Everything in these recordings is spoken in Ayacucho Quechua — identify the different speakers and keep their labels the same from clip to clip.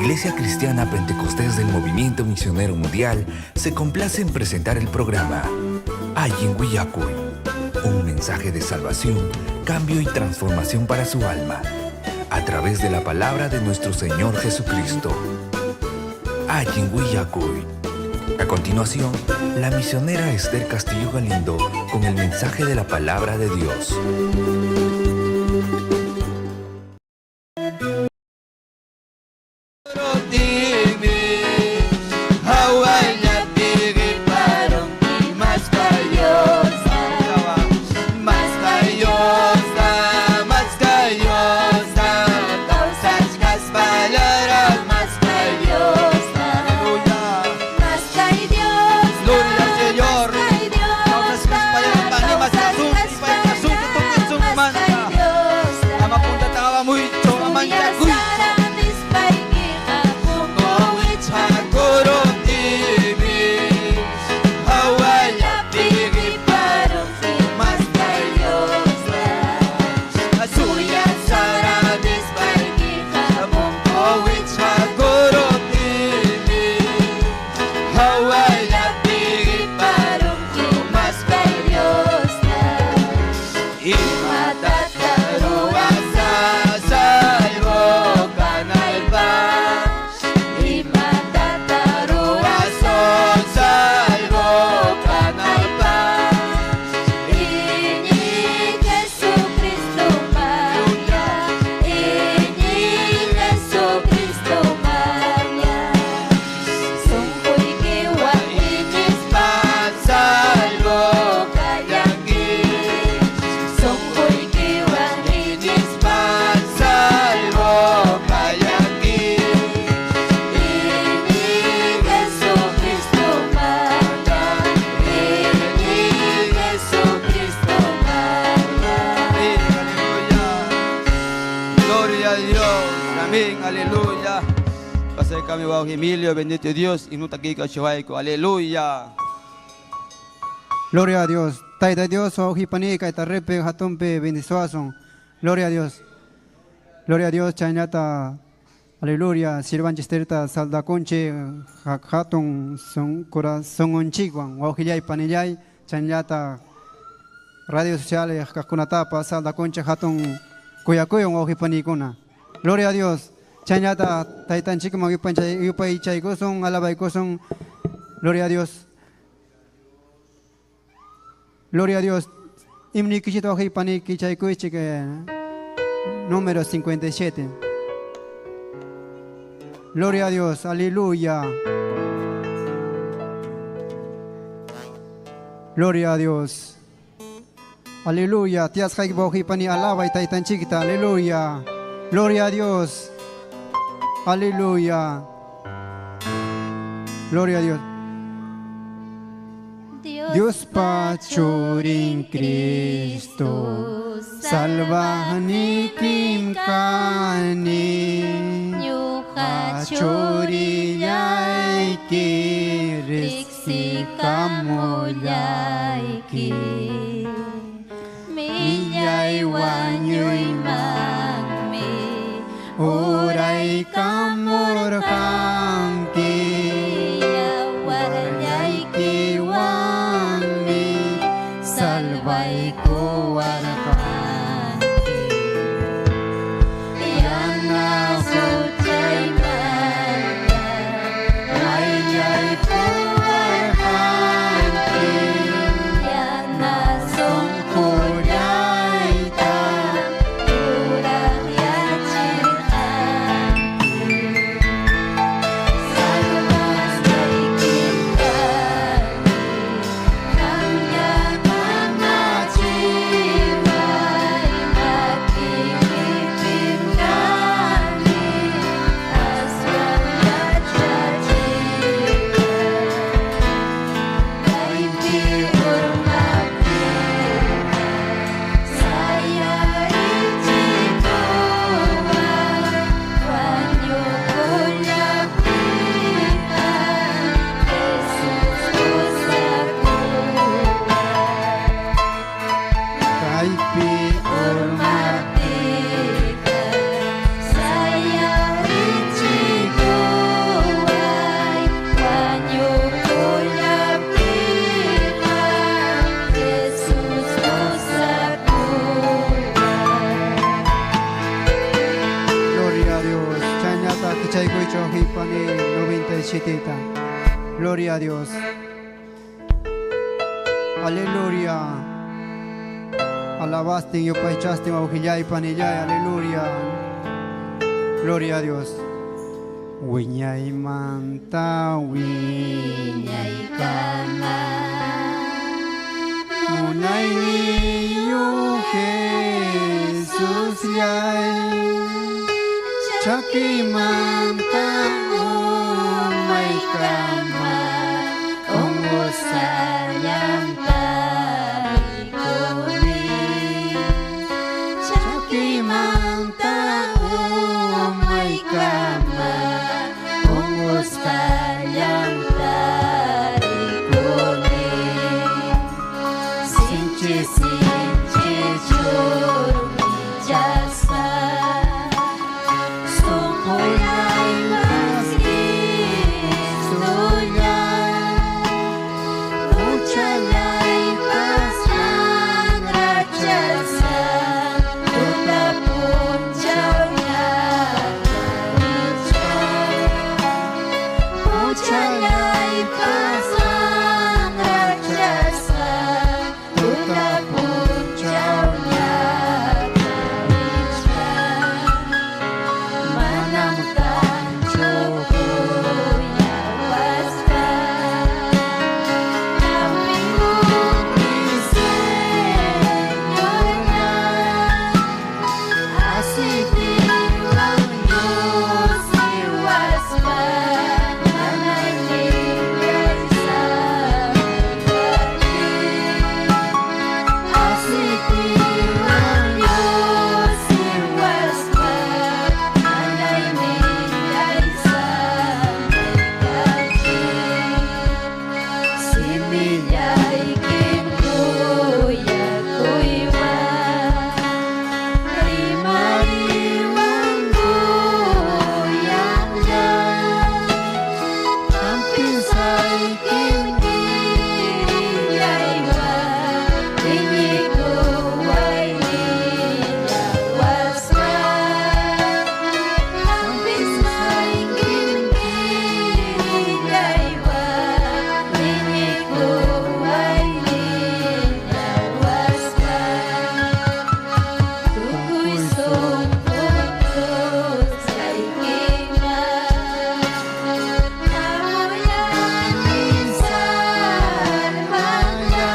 Speaker 1: Iglesia Cristiana Pentecostés del Movimiento Misionero Mundial se complace en presentar el programa Allin Willakuy, un mensaje de salvación, cambio y transformación para su alma, a través de la palabra de nuestro Señor Jesucristo. Allin Willakuy. A continuación, la misionera Esther Castillo Galindo con el mensaje de la palabra de Dios.
Speaker 2: Emilio, bendito Dios, y aleluya.
Speaker 3: Gloria a Dios. Taita Dios, ojipani, kaita repe, hatumpe, bendizoason. Gloria a Dios. Gloria a Dios, chaynata. Aleluya. Sirvanchisterta, saldaconche, hatun, son corazón onchiguan. Wauhillay, panillay, chaynata. Radio sociales, kakunatapa, saldaconche, hatun, kuyakuyon, waujipanikuna. Gloria a Dios. Chaynata, taytanchikman yupaychaykusun, alabaykusun. Gloria a Dios. Gloria a Dios. Himnikichito wawqipanikichaykuchik, número 57. Gloria a Dios, aleluya. Gloria a Dios. Aleluya. Tiasqayki wawqipani alabay taytanchikta, aleluya. Gloria a Dios. Aleluya. Gloria a Dios. Dios pa churin Cristo, salvanikim kani, churillaiki, riksikamullaiki,
Speaker 4: millay wañuymanmi,
Speaker 3: uray kamurqanki,
Speaker 4: yawarllaykiwanmi, salvaykuwarqanki, yana huchaymanta mayllaykuwarqanki, yana sunqullayta yuraqyachirqanki.
Speaker 3: wawqipani 97 ta. Gloria a Dios. Aleluya. Alabastin yupaychastin wawqillay panillay. Aleluya. Gloria a Dios. Wiñaymanta
Speaker 4: Wiñaykama
Speaker 3: Munayniyuq Jesusllay Chakimanta
Speaker 4: umaykama unqusqallam tarikuni Chakimanta umaykama unqusqallam tarikuni Sinchi sinchi churpichasqa sunqullaypas Cristolla huchallaypas ranrachasqa tuta punchaw ñakarichkan Huchallaypas ranrachasqa tuta punchaw ñakarichkan Manam kanchu kuyawaspa Hampiykunki Señorlla Aceitewan llusiwaspa nanayniykay samaykachiy Aceitewan llusiwaspa nanayniykay samaykachiy Simillaykim kuyakuywan rimariwan kuyaqlla Hampisaykim kirillaywan iñikuway nillawaspa Hampisaykim kirillaywan iñikuway nillawaspa Tukuy sunqu cruzaykiman Hamuyani salvaqlla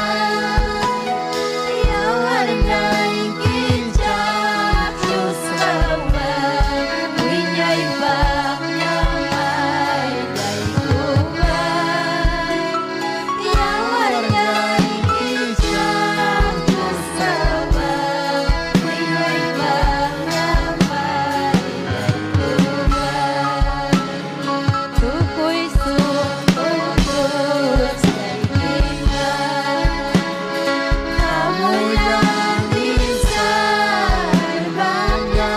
Speaker 4: Yawarnayki chaqchusqawan Wiñaypaqña mayllaykuwan Yawarnayki chaqchusqawan Wiñaypaqña mayllaykuwan Tukuy sunqu cruzaykiman Hamuyani salvaqlla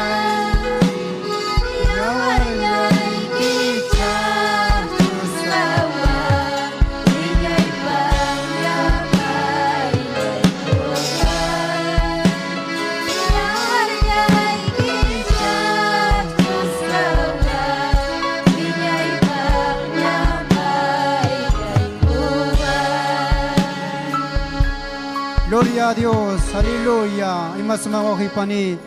Speaker 4: Yawarnayki chaqchusqawan Wiñaypaqña mayllaykuwan Yawarnayki chaqchusqawan Wiñaypaqña mayllaykuwan
Speaker 3: Gloria a Dios, aleluya. Ima sumaq wawqipani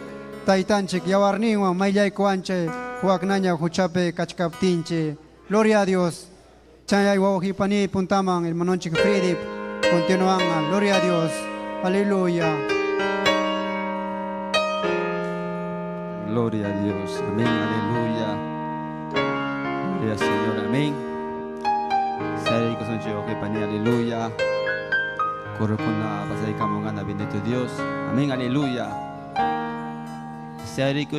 Speaker 3: taytanchik yawarninwan mayllaykuwanchik huaknaña huchapi kachkaptinchik. Gloria a Dios. Chayay wawqipani puntaman hermanonchik Freddy continuan. Gloria a Dios. Aleluya.
Speaker 2: Gloria a Dios. Amén. Aleluya. Gloria al Señor. Amén. Aleluya. Corre con la pasada mongana, bendito Dios. Amén. Aleluya. Sea rico,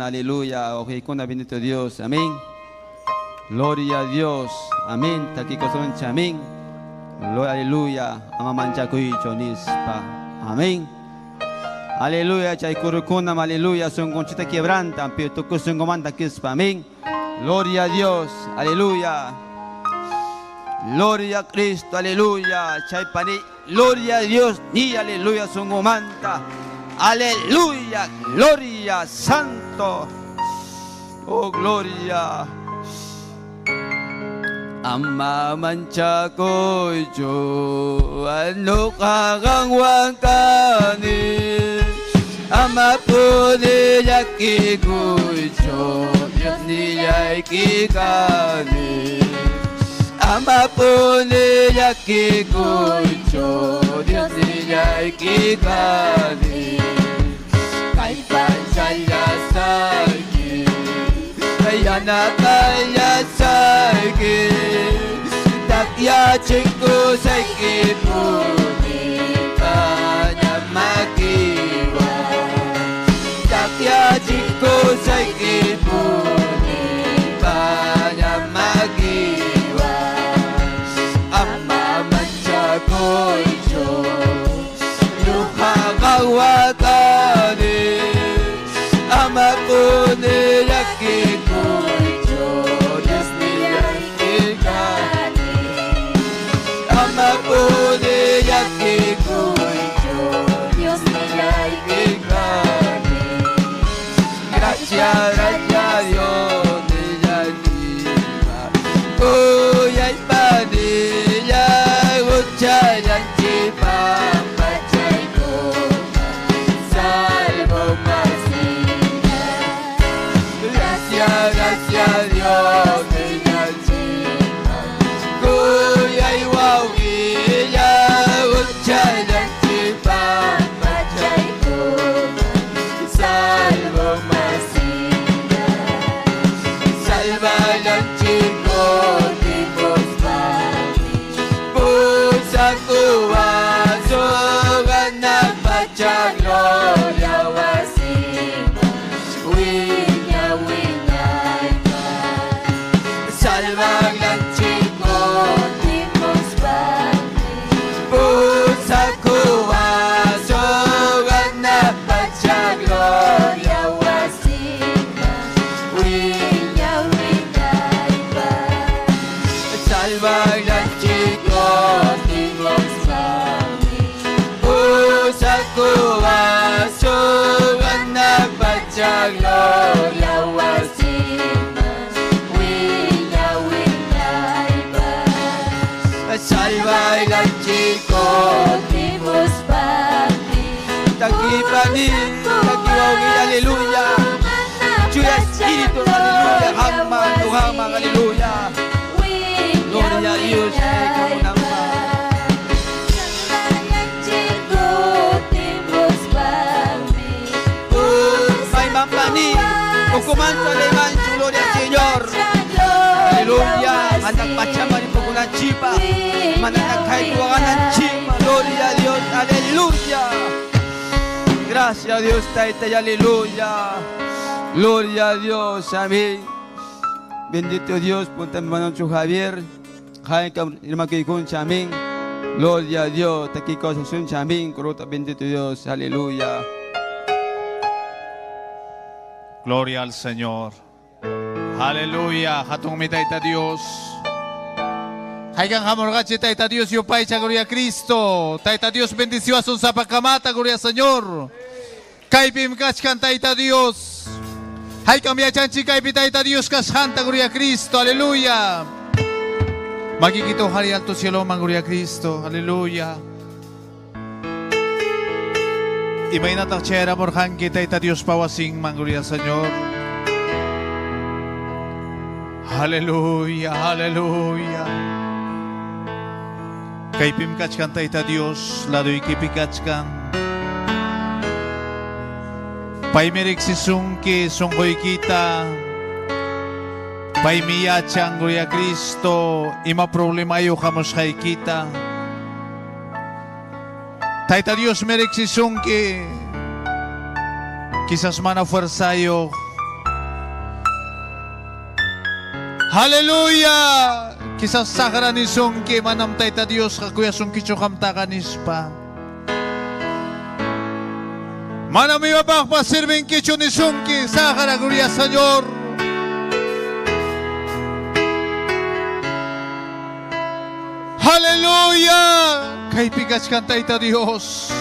Speaker 2: aleluya. Ojicuna, bendito Dios. Amén. Gloria a Dios. Amén. Taquicosoncha. Amén. Gloria, aleluya. Amamancha kuicho nispa. Amén. Aleluya, chaykurukuna, aleluya, son conchita quebranta, piotukusun kispa. Amén. Gloria a Dios, aleluya. Gloria a Cristo, aleluya. Chaypani, gloria a Dios, ni aleluya, son manta. Aleluya, gloria, santo. Oh, gloria. Ama manchakuychu anuqa qanwan kani Ama puni llakikuychu Diosnillayki kani Ama puni llakikuychu Diosnillayki kani Kallpachallasayki Yanapallasayki Takyachikusayki puni Paña makiwan Takyachikusayki puni Paña makiwan Ama manchakuychu Ñuqa qanwan kani Ama puni llakikuychu Diosnillayki kani Ama puni llakikuychu
Speaker 4: Diosnillayki
Speaker 2: kani Gracias, gracias Dios nillaykipa Kuyaypanilla huchallanchikpa
Speaker 4: Pachaykuna salvo masina.
Speaker 2: Gracias, gracias Dios nillaykipa Kuyay wawqilla huchallanchikpa
Speaker 4: Pachaykuna
Speaker 2: Salvo
Speaker 4: masina.
Speaker 2: Salvalanchiko
Speaker 4: Kutimuspani
Speaker 2: Pusakuwa Suganak pacha gloria
Speaker 4: wasima. Wiña wiñaypa
Speaker 2: Salvalanchiko
Speaker 4: Kutimuspani
Speaker 2: Pusakuwa Suganak pacha gloria
Speaker 4: wasima. Wiña wiñaypa
Speaker 2: Salvalanchiko
Speaker 4: Kutimuspani
Speaker 2: Pusakuwa Suganak pacha gloria
Speaker 4: wasima. Wiña wiñaypa
Speaker 2: Salvalanchiko
Speaker 4: Kutimuspani
Speaker 2: Takipani, takiwawin, aleluya. Chuya Espíritu, aleluya. Hamman, Tuhaman, aleluya. Gloria a Dios, May mampani, Ukumanto alemancho, gloria al Señor. Aleluya. Anak pachama ni pukunan chipa. Mananakay kuwanganan chima. Gloria a Dios, aleluya. Gracias a Dios, Taita, y aleluya. Gloria a Dios, amén. Bendito Dios, ponte mi hermano Javier. Amén. Gloria a Dios, amén. Bendito Dios, aleluya.
Speaker 5: Gloria al Señor. Aleluya. Hatun mi Taita Dios. Haigan hamorgache Taita Dios yupaycha, gloria a Cristo. Taita Dios bendició a su zapacamata, gloria al Señor. Kaipim kachkan Taita Dios. Haikam yachanchi kaypi Taita Dios kashanta, gloria a Cristo. Aleluya. Makikito hari alto cielo, man, gloria a Cristo. Aleluya. Imaynataq chayra morjanki Taita Dios pawasin, man, gloria al Señor. Aleluya, aleluya. Kaypim kachkan Taita Dios, ladoykipi kachkan. Paymi riqsisunki sunquykita. Paymi yachan, gloria a Cristo, ima problemayuq hamusqaykita. Taita Dios me riqsisunki. Quizás mana fuerzayuq. Aleluya. Quizás saqra nisunki manam Taita Dios kuyasunkichu qamtaqa nispa. Manam imapaqpas sirvinkichu nisunki saqra, gloria al Señor. Aleluya. Kaypi kachkan Taita Dios.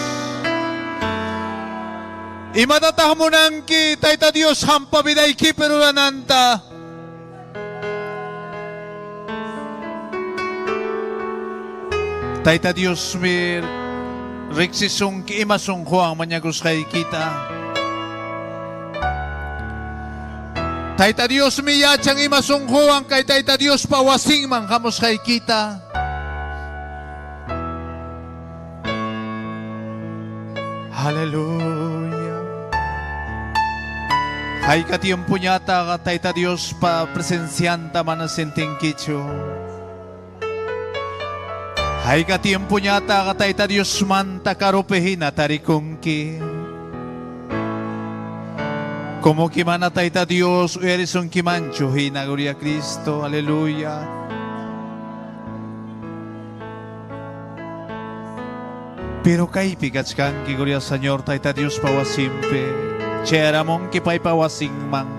Speaker 5: Imatataq munanki Tayta Dios hampa vidaykipi rurananta? Tayta Diosmi riqsisunki ima sunquwan mañakusqaykita. Tayta Diosmi yachan ima sunquwan kay Tayta Diospa wasinman hamusqaykita. Aleluya. Hayka tiempoñataqa Tayta Diospa presencianta mana sentinkichu. Hayka tiempoñataqa Tayta Diosmanta karupi hina tarikunki. Como que mana Tayta Dios uyarisunkimanchu hina, gloria a Cristo, aleluya. Pero kaypi kachkanki, gloria al Señor, Tayta Diospa wasinpi. Chayaramunki paypa wasinman.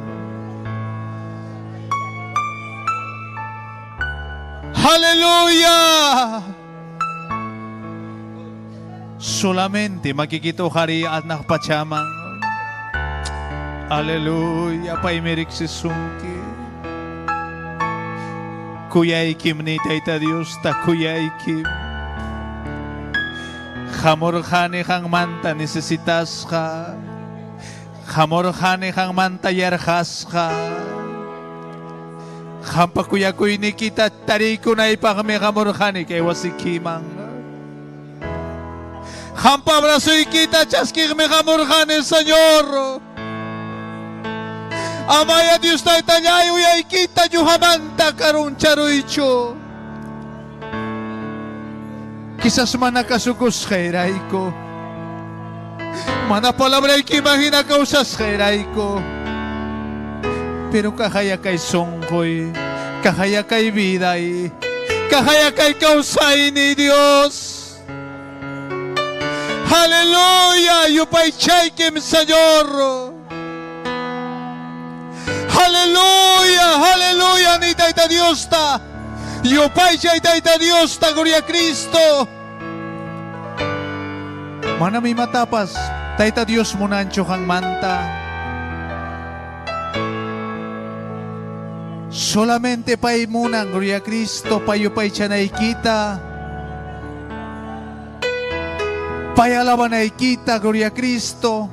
Speaker 5: Aleluya. Solamente makikita hari anak pachaman. Aleluya, paymi riqsisunki. Kuyaykim ni Tayta Diosta kuyaykim. Hamurqani qanmanta necesitasqa. Hamurqani qanmanta yarqasqa. Qampa kuyakuynikita tariykunaypaqmi hamurqani kay wasikiman. Qampa abrazoykita chaskiqmi hamurqani, Señor. Amaya Dios Taytallay uyaykita ñuqamanta karuncharuychu. Quizás mana kasukusqayrayku. Mana palabraykiman hina kawsasqayrayku. Pero kahaya kay sunquy, kahaya kay viday, kahaya kay kawsayni Dios. Aleluya, yupaychaykim Señor. Aleluya, aleluya, ni Tayta Diosta. Yupaychay Tayta Diosta, gloria a Cristo. Manam imatapas, Tayta Dios munanchu qanmanta. Solamente pay munan, gloria a Cristo, pay yupaychanaykita. Pay alabanaykita, gloria a Cristo.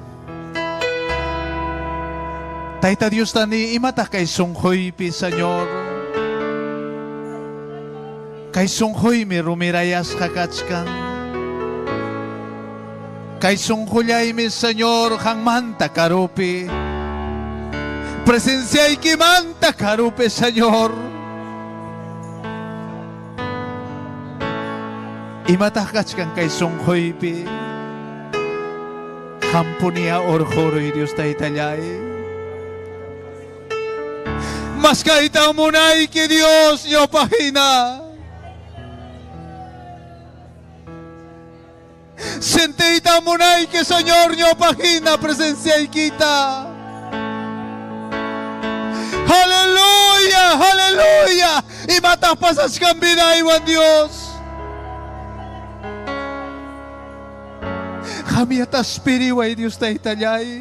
Speaker 5: Tayta Dios tani imataq kay sunquypi, Señor. Kay sunquymi rumirayasqa kachkan. Kay sunqullaymi, Señor, qanmanta karupi. Presenciaykimanta karupi, Señor. Imataq kachkan kay sunquypi. Qampunia urquruy Dios Taytallay. Maskayta munayki Dios ñawpaqhina. Sentiyta munayki Señor ñawpaqhina presenciaykita. Aleluya, aleluya. Imataq pasachkan vidaywan Dios. Qamyatas piriway Dios Taytallay.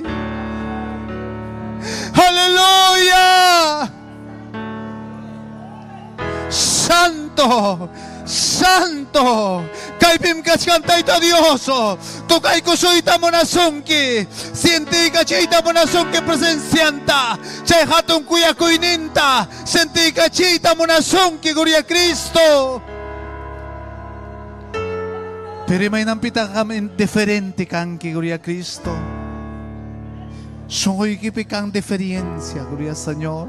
Speaker 5: Aleluya. Santo, Santo. Kaypim kachkan Tayta Dios. Tukaykusuyta munasunki. Sientiykachiyta munasunki presencianta. Chay hatun kuyakuyninta. Sentiykachiyta munasunki, gloria a Cristo. Pero imaynanpitaq qam diferente kanki, gloria a Cristo. Sunquykipi kan diferencia, gloria al Señor.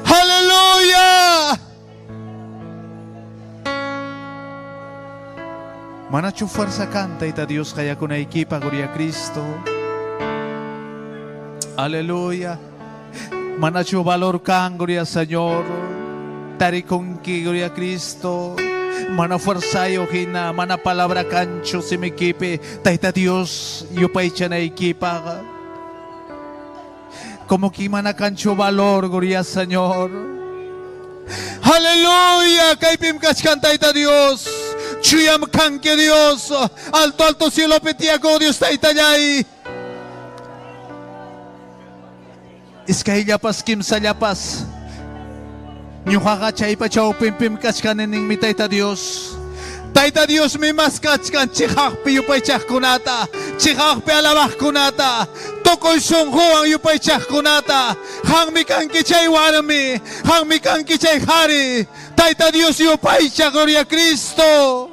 Speaker 5: Aleluya. Manachu fuerza kan Tayta Dios qayakunaykipa, gloria a Cristo. Aleluya. Manachu valor kan, gloria al Señor. Tarikunki, gloria a Cristo. Mana fuerzayo hina, mana palabra kanchu simikipi. Tayta Dios yupaychanaykipaq. Como que mana kanchu valor, gloria al Señor. Aleluya, kaypim kachkan Tayta Dios. Chuyam kanki Dios. Alto, alto cielopi tiyakuq Dios Taytallay. Iskayllapas kimsallapas. Ñuqaqa chaypa chawpinpim kachkani ninmi Tayta Dios. Tayta Diosmi maskachkan chiqaqpi yupaychaqkunata, chiqaqpi alabaqkunata, tukuy sunquwan yupaychaqkunata. Qanmi kanki chay warmi, qanmi kanki chay qhari. Tayta Dios yupaycha, gloria a Cristo.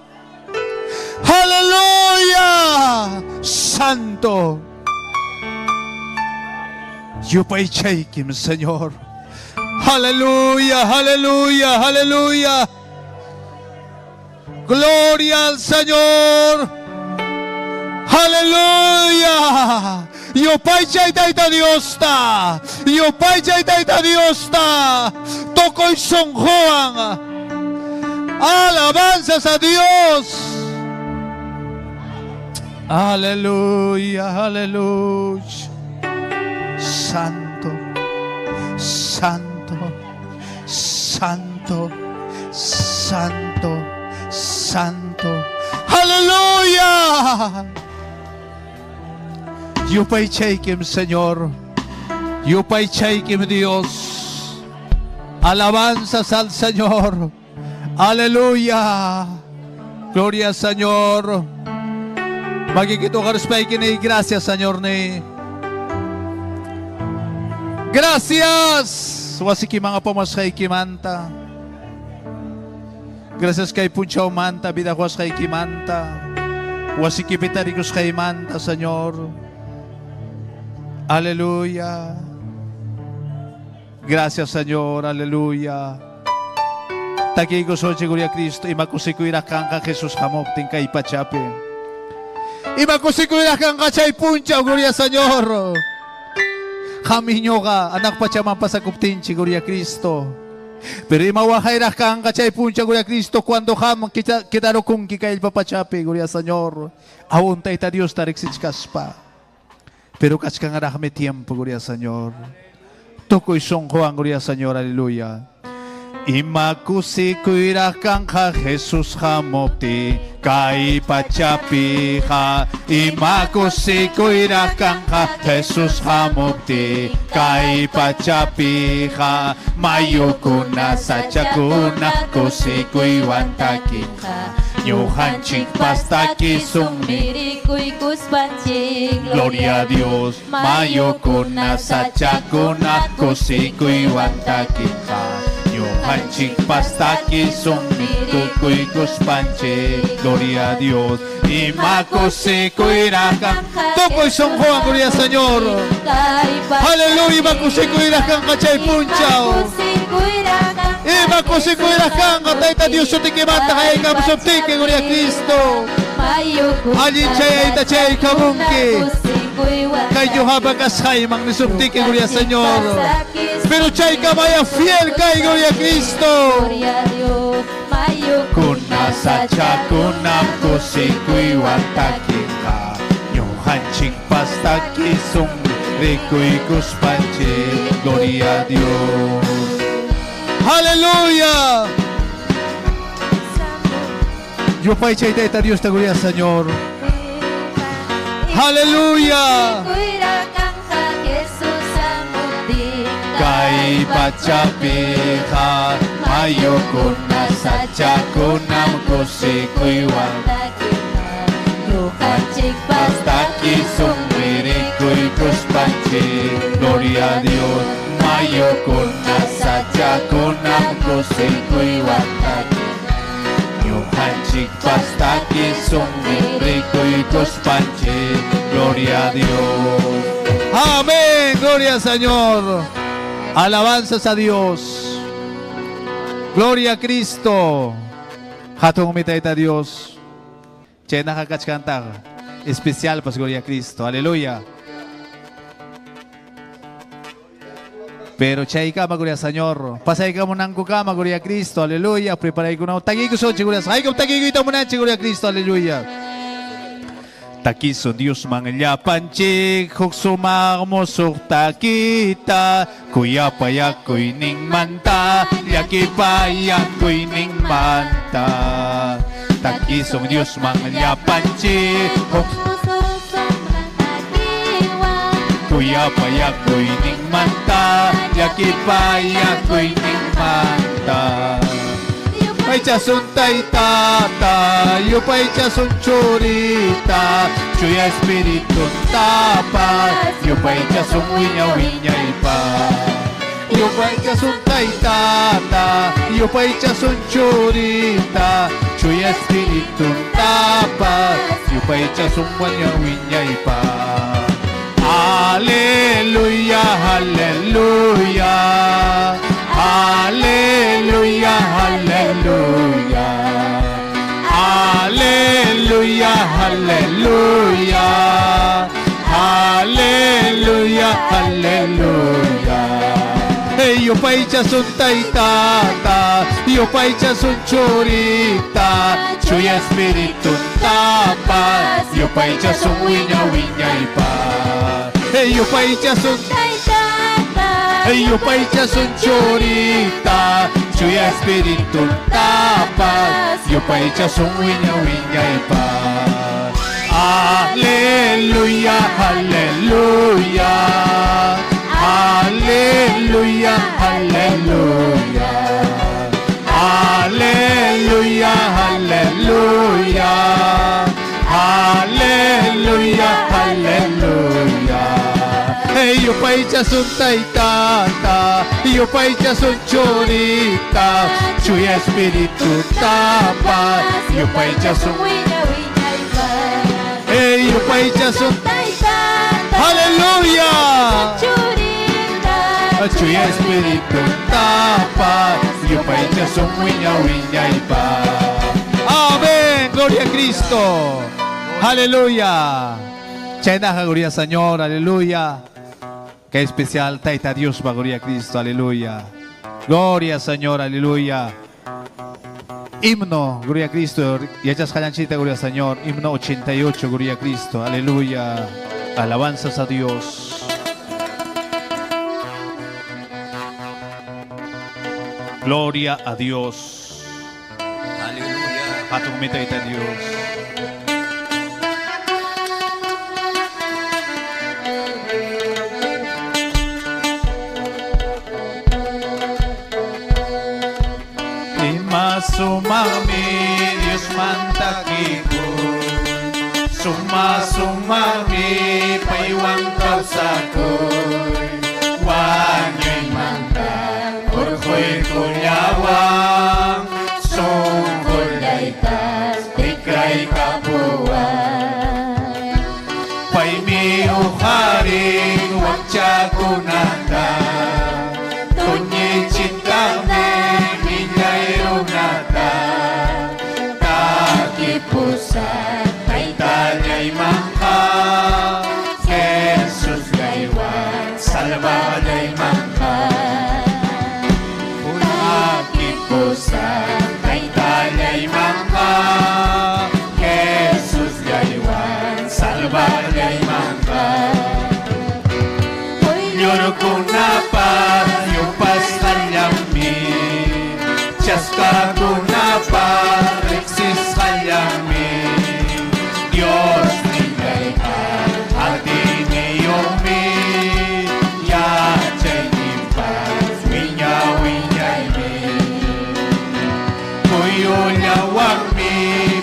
Speaker 5: Aleluya. Santo. Yupaychaykim, Señor. Aleluya, aleluya, aleluya. Gloria al Señor. Aleluya. Yupaychay Tayta Diosta. Yupaychay Tayta Diosta. Tukuy sunquwan. Alabanzas a Dios. Aleluya, aleluya. Santo, santo, santo, santo, santo. Aleluya. Yupaychaykim, Señor. Yupaychaykim, Dios. Alabanzas al Señor. Aleluya. Gloria al Señor. Makikito ni gracias, Señor ni. Gracias. Wasiki mga pamasqaykimanta. Gracias kay punchawmanta, vida manta. Wasiki pitarikusqaymanta, Señor. Aleluya. Gracias, Señor. Aleluya. Takiykusunchik, gloria a Cristo. Ima kusikuyraq kanqa Jesús hamuptin kay pachapi. Ima kusikuyraq kanqa chay punchaw, gloria al Señor. Qam ñuqa hanaq pachaman pasakuptinchik, gloria a Cristo. Pero ima waqayraq kanqa chay punchaw, gloria a Cristo, cuando qam quedarukunki kay pachapi, gloria al Señor. Aún Tayta Diosta riqsichkaspa. Pero kachkanraqmi tiempo, gloria al Señor. Tukuy sunquwan, gloria al Señor, aleluya. Ima kusikuyraq kanqa Jesus hamuptin kay pachapiqa. Ima kusikuyraq kanqa Jesus hamuptin kay pachapiqa. Mayukuna sachakuna kusikuywan takinqa. Ñuqanchikpas takisunmi
Speaker 4: Rikuykuspanchik,
Speaker 5: Gloria a Dios. Mayukuna sachakuna kusikuywan takinqa. Ñuqanchikpas takisunmi tukuykuspanchik. Gloria a Dios. Ima kusikuyraq kanqa. Tukuy sunquwan, gloria al Señor. Aleluya, ima kusikuyraq kanqa chay punchaw. Ima kusikuyraq kanqa Tayta Dios sutiykimanta qayaykamusuptiki, gloria a Cristo. Allin chayayta chayaykamunki. Kay ñuqapa kasqayman nisuptiki, gloria al Señor. Pero chaykamaya fiel kay, gloria a Cristo. Kuna sachakuna kusikuywan takinqa. Ñuqanchikpas takisun rikuykuspanchik, gloria a Dios. Aleluya. Yupaychay Tayta Diosta, gloria al Señor. Aleluya. Kay pachapiqa mayukuna sachakuna kusikuywan
Speaker 4: Ñuqanchikpas
Speaker 5: takisunmi rikuykuspanchik, gloria a Dios. Mayukuna sachakuna kusikuywan ñuqanchikpas takisunmi rikuykuspanchik, gloria a Dios. Amén, gloria al Señor. Alabanzas a Dios. Gloria a Cristo. Hatun mi Tayta Dios. Chaynaqa kachkantaq. Especial pas gloria a Cristo. Aleluya. Pero chaykama, gloria al Señor. Pasaykamunankukama, gloria a Cristo. Aleluya. Preparaykunaw. Takiykusunchik, gloria al Señor. Takiykuyta munanchik, gloria a Cristo. Aleluya. Takisun Diosman llapanchik, huk sumaq musuq takita, kuyapayakuyninmanta, llakipayakuyninmanta. Takisun Diosman llapanchik. Kuyapayakuyninmanta, llakipayakuyninmanta. Yupaychasun taytata, yupaychasun churita, chuya espiritu tapa, yupaychasun wiña wiñaypa. Yupaychasun taytata, yupaychasun churita, chuya espiritu tapa, yupaychasun wiña wiñaypa. Aleluya, aleluya. Aleluya, aleluya. Aleluya, aleluya. Aleluya, aleluya. Hey, yupaychasun taytata, yupaychasun churita, chuya espiritu tapa, yupaychasun wiña wiñaypa. Hey, yupaychasun Hey, yupaychasun churita, chuya espiritu tapa, yupaychasun wiña wiñaypa. Aleluya, aleluya. Aleluya, aleluya. Aleluya, aleluya. Aleluya, aleluya. Hey, yupaychasun taytata, yupaychasun churita, chuya espiritu tapa, yupaychasun. Hey, yupaychasun. Aleluya. Chuya espiritu tapa, yupaychasun wiña wiñaypa. Amén, gloria a Cristo. Aleluya. Chaynaqa, gloria al Señor, aleluya. Qué especial, Taita Dios, va, gloria a Cristo, aleluya. Gloria Señor, aleluya. Himno, gloria a Cristo. Yachasqallanchikta, gloria al Señor. Himno 88, gloria a Cristo, aleluya. Alabanzas a Dios. Gloria a Dios.
Speaker 1: Aleluya.
Speaker 5: Hatun Taita Dios. Ima sumami Dios mantakiku, suma sumami paiwan kawsakuy, wañuy manta urquy kullawan, sunqullaytas tikraykapuwan. Paymi uqarin wakchakunata, tuñichintaqmi millay runata,
Speaker 4: Takipusan
Speaker 5: taytallaymanqa, Jesus laywan salvallaymanqa. Takipusan taytallaymanqa, Jesus laywan salvallaymanqa. Yuyurkunapas yupasqallanmi, chaskakunapas riqsisqallanmi. Dios nillayqa atiniyuqmi, yachayninpas wiña wiñaymi. Kuyullawanmi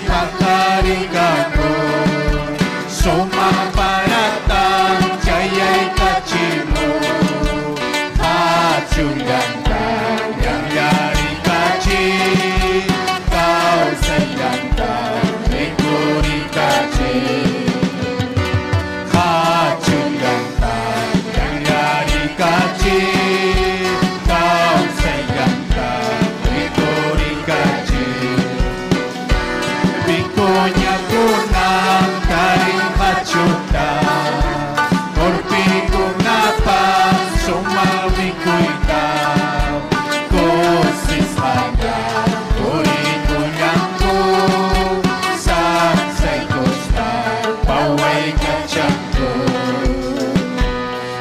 Speaker 5: paqariykapun, sumaq paratan chayaykachimun. Achullanta llanllarikachiy, kawsayllanta rikurikachiy. Achullanta llanllarikachiy, kawsayllanta rikurikachiy. Vicuñakunam tarinqachuta, urpikunapas sumaq mikuyta, kusisqalla purikullanku, saksaykuspa pawaykachanku.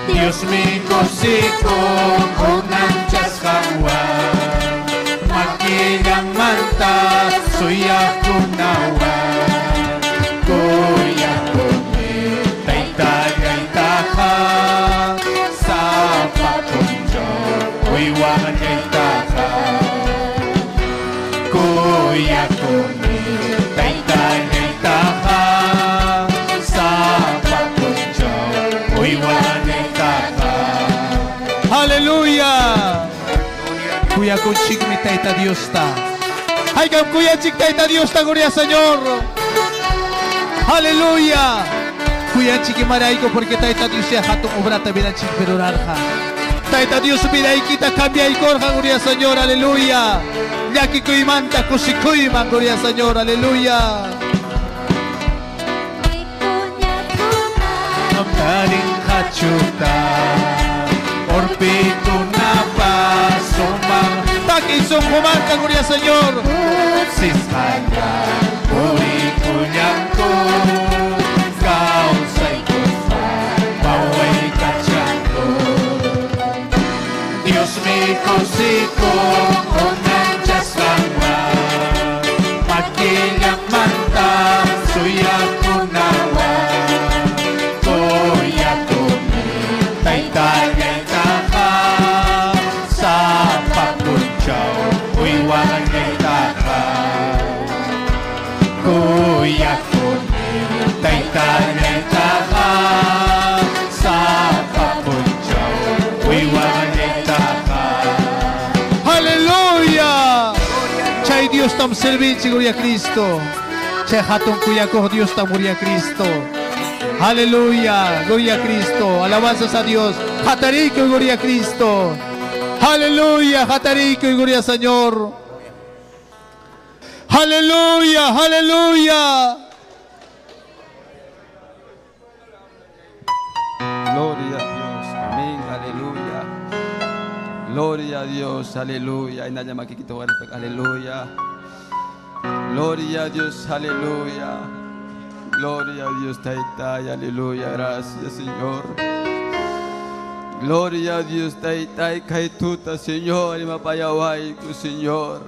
Speaker 5: Dios mi kusikun unanchasqanwan, makillanmanta suyaqkunawan. Kuyakunchikmi Tayta Diosta. Haykam kuyanchik Tayta Diosta, gloria Señor. Aleluya. Kuyanchik imarayku porque Tayta Dios ya hatun obrata vidanchik perurarqa. Tayta Dios vidaykita cambiaykurqa, gloria Señor, aleluya. Llakikuymanta kusikuyman, gloria Señor, aleluya. Tarin hachuta, orpikunapa sumang taki sunqumanta, gloria Señor. Sisqalla purikullanku, kawsaykuspa pawaykachanku. Dios mi kusikun unanchasqanwan, makillanmanta suyakunawan. Kuyakuni taytallaytaqa, sapa punchaw uywallaytaqa. Kuyakuni taytallaytaqa, sapa punchaw uywallaytaqa. Aleluya. Chay Dios tam servinchik, gloria a Cristo. Chay hatun kuyakuq Dios tam, gloria a Cristo. Aleluya, gloria a Cristo. Alabanzas a Dios. Hatarico y gloria a Cristo. Aleluya, hatarico y gloria al Señor. Aleluya, aleluya.
Speaker 2: Gloria a Dios, amén, aleluya. Gloria a Dios, aleluya. Aleluya. Gloria a Dios, aleluya. Gloria a Dios, Taytay, aleluya. Gracias, Señor. Gloria a Dios, Taytay, kaituta, Señor. Imapayaway ko, Señor.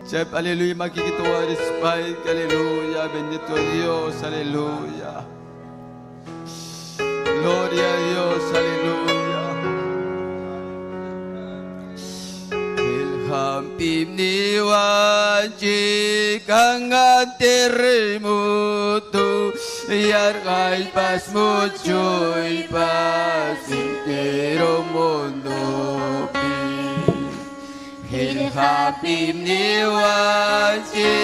Speaker 2: Chep, aleluya, makikituwaris, aleluya. Bendito Dios, aleluya. Gloria a Dios, aleluya. Ilhampim ni wanji kangan terremoto yargay pas mucho y pas entero mundo. Ilhampim ni wanji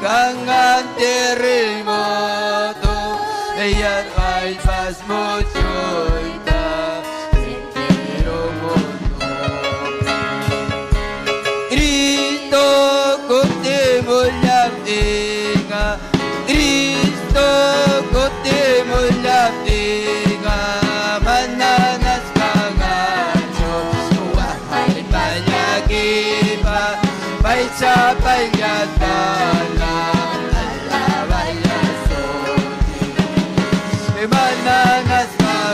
Speaker 2: kangan terremoto yargay pas mucho y pas entero mundo. Cristo kotemulyaptinga, Cristo kotemulyaptinga, mananas kangacho, wahay panyagipa, paisa payatala, alabaya soni, mananas kangacho.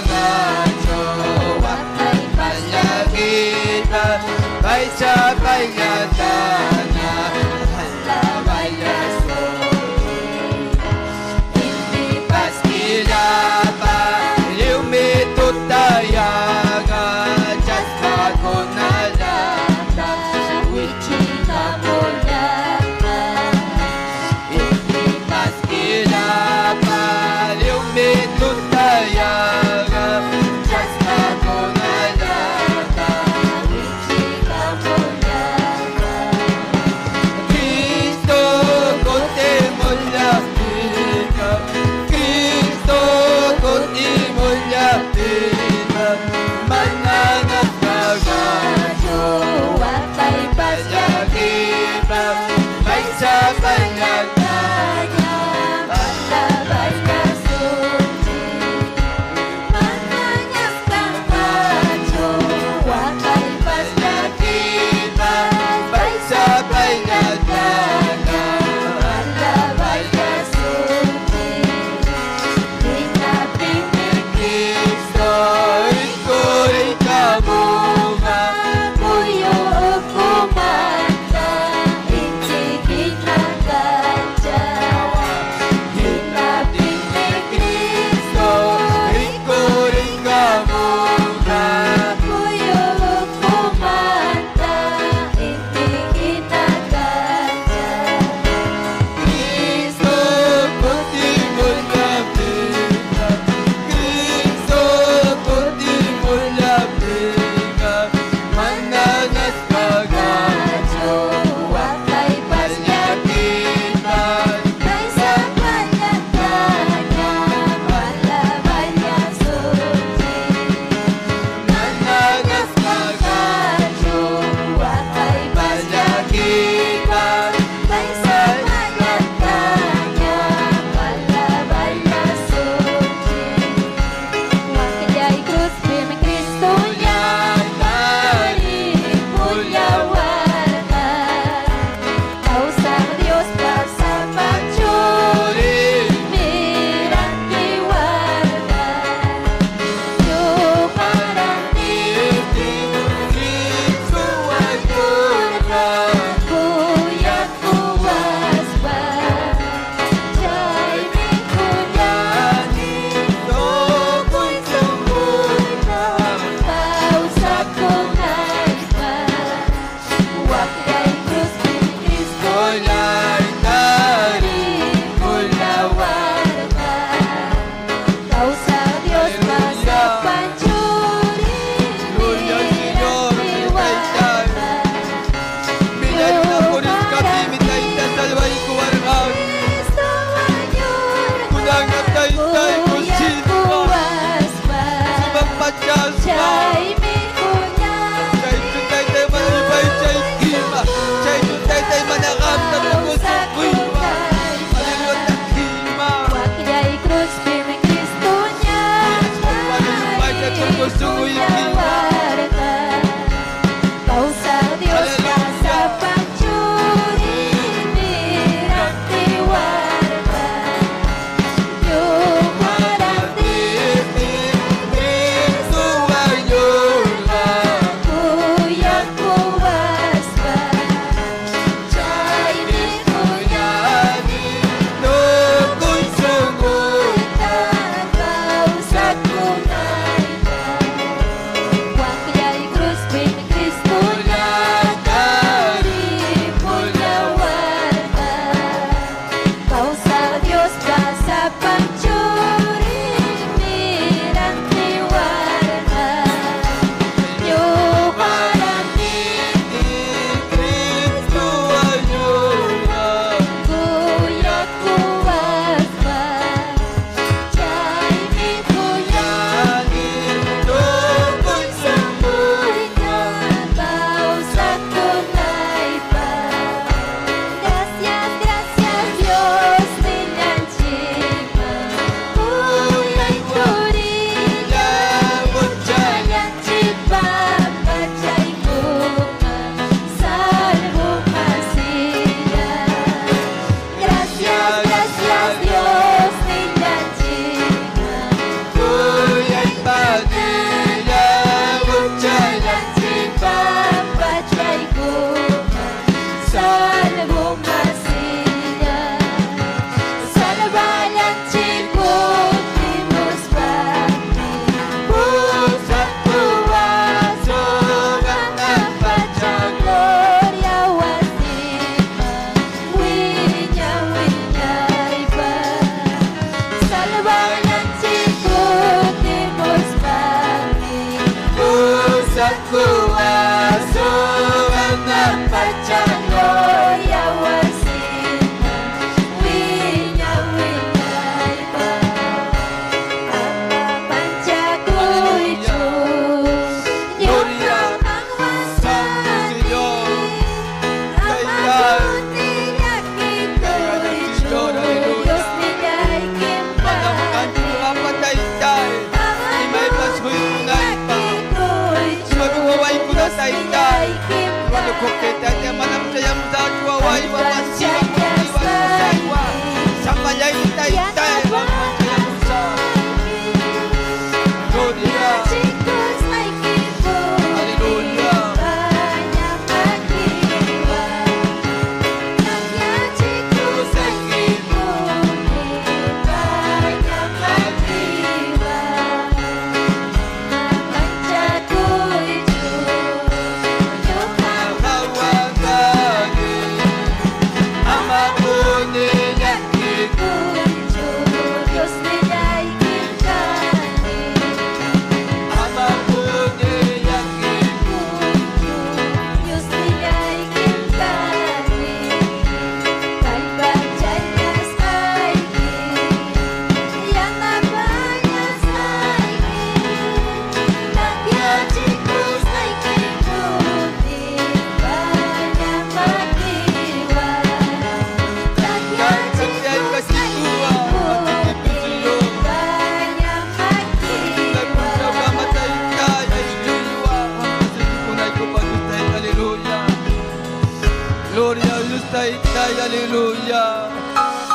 Speaker 2: Aleluya.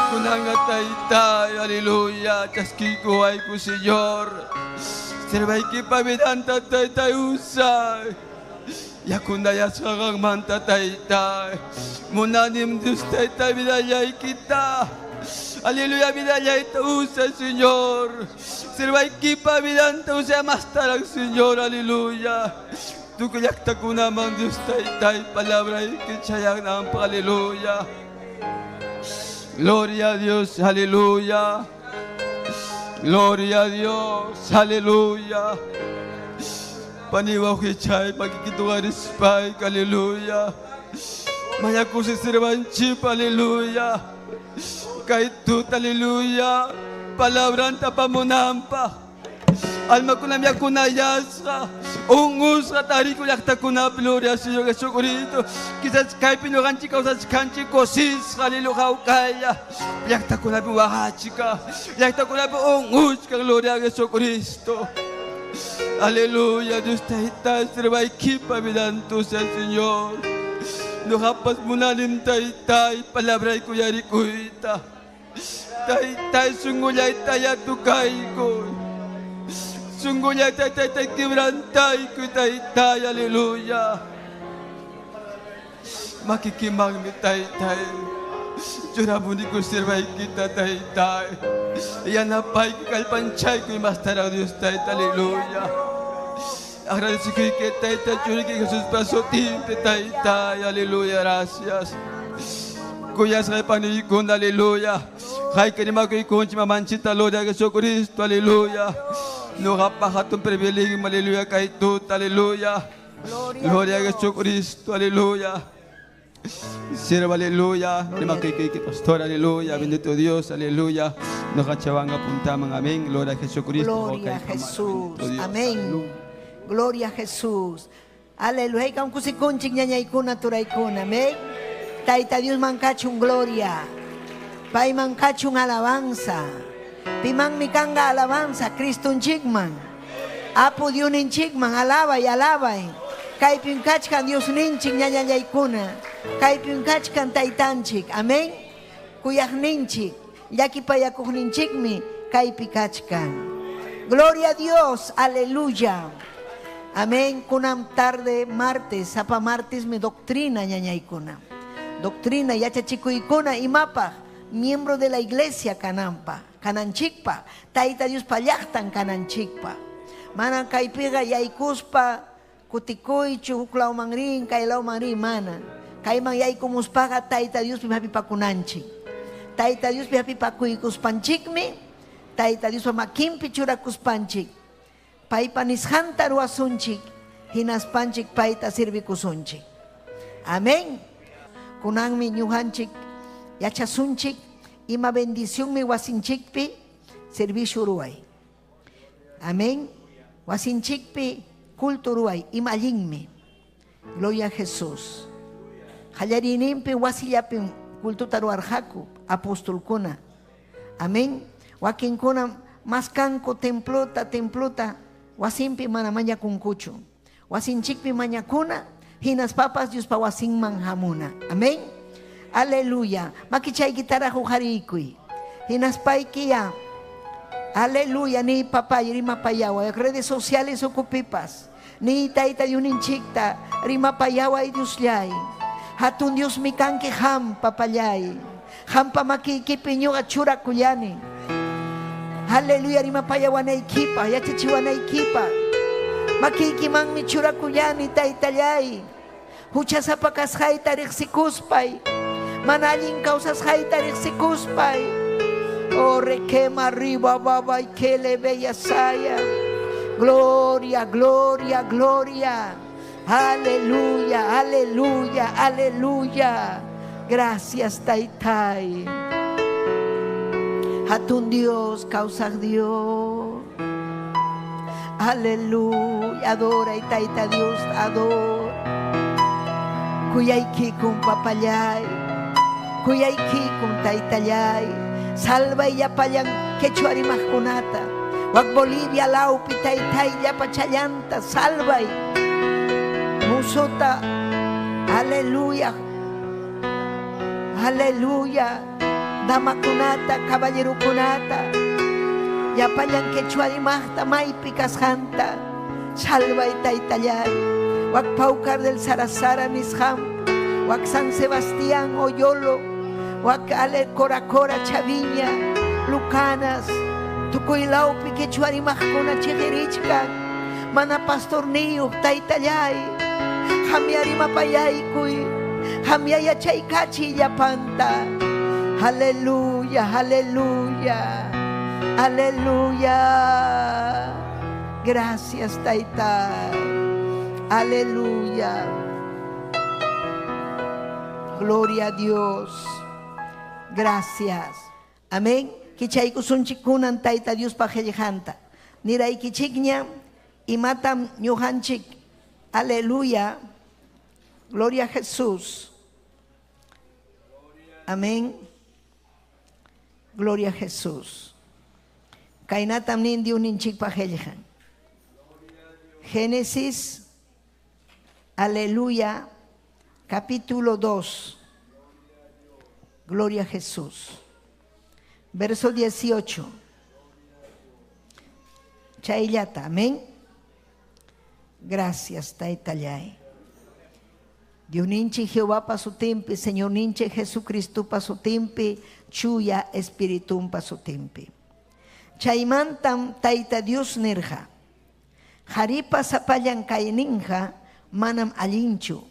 Speaker 2: Kunanga taytay, aleluya. Chaskiko ay ko, Señor. Sirvay pavidanta taytay usay. Yakunda yasarang manta taytay. Munanim Diyos taytay bidayay kita. Aleluya, bidayay usay, Señor. Sirvay pavidanta usay mastarang, Señor, aleluya. Tukuyakta kunamang Diyos taytay palabra ikichayang ng aleluya. Gloria a Dios, aleluya. Gloria a Dios, aleluya. Paniwakichay, pagkikituarispay, aleluya. Mayakusi sirvanchip, aleluya. Kahit aleluya. Palabran tapamunampa. Alma kunamya kunayasqa, unqusqa tarikullaqta kunap, gloria Señor Jesucristo. Quizás kaypi ñuqanchik kawsachkanchik kusisqa, aleluya, hawkalla. Llaqtakunapi waqachika, llaqtakunapi unquchka, gloria a Jesucristo. Aleluya, Dios tayta, sirvaykipa vidanto sea Señor. Ñuqapas munanim taytay, palabraykuyarikuyta. Taytay, sunqullaytaya tukaykuy. Sunqullayta taytay quebrantaykuy, taytay, aleluya. Makikimanmi taytay. Churamuniku sirvaykita taytay. Yanapayku kallpanchaykuy mastaraq Dios tayta, aleluya. Agradecikuyki tayta churiki Jesuspa sutinpi taytay, aleluya, gracias. Kuyasqay paniykuna, aleluya. Hayka rimakuykunchik mamanchita, gloria a Jesucristo, aleluya. Ñuqapaq hatun privilegio, aleluya, kay tuta, aleluya. Gloria a Jesucristo, aleluya. Siervo, aleluya. Rimakuyki, pastor, aleluya. Bendito Dios, aleluya. Ñuqachawan apuntaman, amén. Gloria a Jesucristo.
Speaker 6: Gloria a Jesús.
Speaker 2: Bendito Dios,
Speaker 6: Amén.
Speaker 2: aleluya.
Speaker 6: Gloria a Jesús. Aleluya. Kusikunchik ñañaykuna turaykuna. Amén. Tayta Dios mankachun gloria. Payman kachun alabanza. Pimanmi kanga alabanza. Cristunchikman. Apu Diosninchikman. Alabay, alabay. Kaypin kachkan Diosninchik ñañallaykuna. Kaypin kachkan taytanchik. Amén. Kuyaqninchik. Llakipayakuqninchikmi kaypi kachkan. Gloria a Dios. Aleluya. Amén. Kunam tarde martes, sapa martes mi doctrina ñañaykuna. Doctrina yachachikuykuna imapaq miembro de la iglesia kanampa, kananchikpa, tayta Dios pallaqtan kananchikpa. Mana kaypiqa yaykuspa kutikuychu huklawman rin, kaylawman rin mana. Kayman yaykumuspaqa tayta Diospi hapipakunanchik. Tayta Diospi hapipakuykuspanchikmi, tayta Diospa makinpi churakuspanchik. Paypa nisqanta ruwasunchik, hinaspanchik payta sirvikusunchik. Amén. Kunanmi ñuqanchik yachasunchik ima bendicionmi wasinchikpi servicio ruway. Amén. Wasinchikpi culto ruway ima allinmi. Gloria a Jesús. Qallariyninpi wasillapi cultuta ruwarqaku apostolkuna. Amén. Wakinkuna maskanku templota, templota wasinpi mana mañakunkuchu. Wasinchikpi mañakuna, hinaspapas Diospa wasinman hamuna. Amén. Aleluya. Makichaykitara huqariykuy. Hinaspaykiya. Aleluya. Ni papay rimapayawa. Redes sociales ukupipas. Ni tayta Diosninchikta rimapayaway Diosllay. Hatun Dios mi kanki ham papallay. Hampa makiykipi ñuqa churakullani. Aleluya rimapayawanaykipa, yachachiwanaykipa. Makiykimanmi churakullani taytallay. Huchasapa kasqayta riqsikuspay. Mana allin kawsasqayta riqsikuspay. Oh, requema arriba, baba, y que le bella saya. Gloria, gloria, gloria. Aleluya, aleluya, aleluya. Gracias, Taytay. Hatun Dios, causa Dios. Aleluya, adora y Tayta Dios, adora. Kuyaykikun papallay. Kuyaykikun taytallay. Salva y yapallan quechua rimaqkunata. Wak Bolivia laupi taytay llapa challanta salvay. Musota, aleluya. Aleluya. Damakunata, caballerukunata. Yapallan quechua rimaqta maypi kasqanta. Salvay taytallay. Wak Paucar del Sarasara nisqam. Wak San Sebastián Oyolo. Wak Ale Coracora Chaviña, Lucanas, Tukuylawpi quechua rimaqkuna chiqirichkan. Mana pastorniyuq taytallay. Hamya rimapayaykuy. Hamya yachaykachiy llapanta. Aleluya, aleluya, aleluya. Gracias, Taytay. Aleluya. Gloria a Dios. Gracias. Amén. Kichaykusunchik kunan Tayta Diospa qillqanta. Niraykichikña imatam ñuqanchik. Aleluya. Gloria a Jesús. Amén. Gloria a Jesús. Kaynatam nin Diosninchikpa qillqan. Génesis, aleluya, capítulo 2. Gloria a Jesús. Verso 18. Chayllata, amén. Gracias, Taytallay. Diosninchik Jehová pa sutinpi, Señorninchik Jesucristo pa sutinpi, Chuya Espiritumpa sutinpi. Chaymantam Tayta Dios nirqa, Qaripa sapallan kayninqa manam allinchu.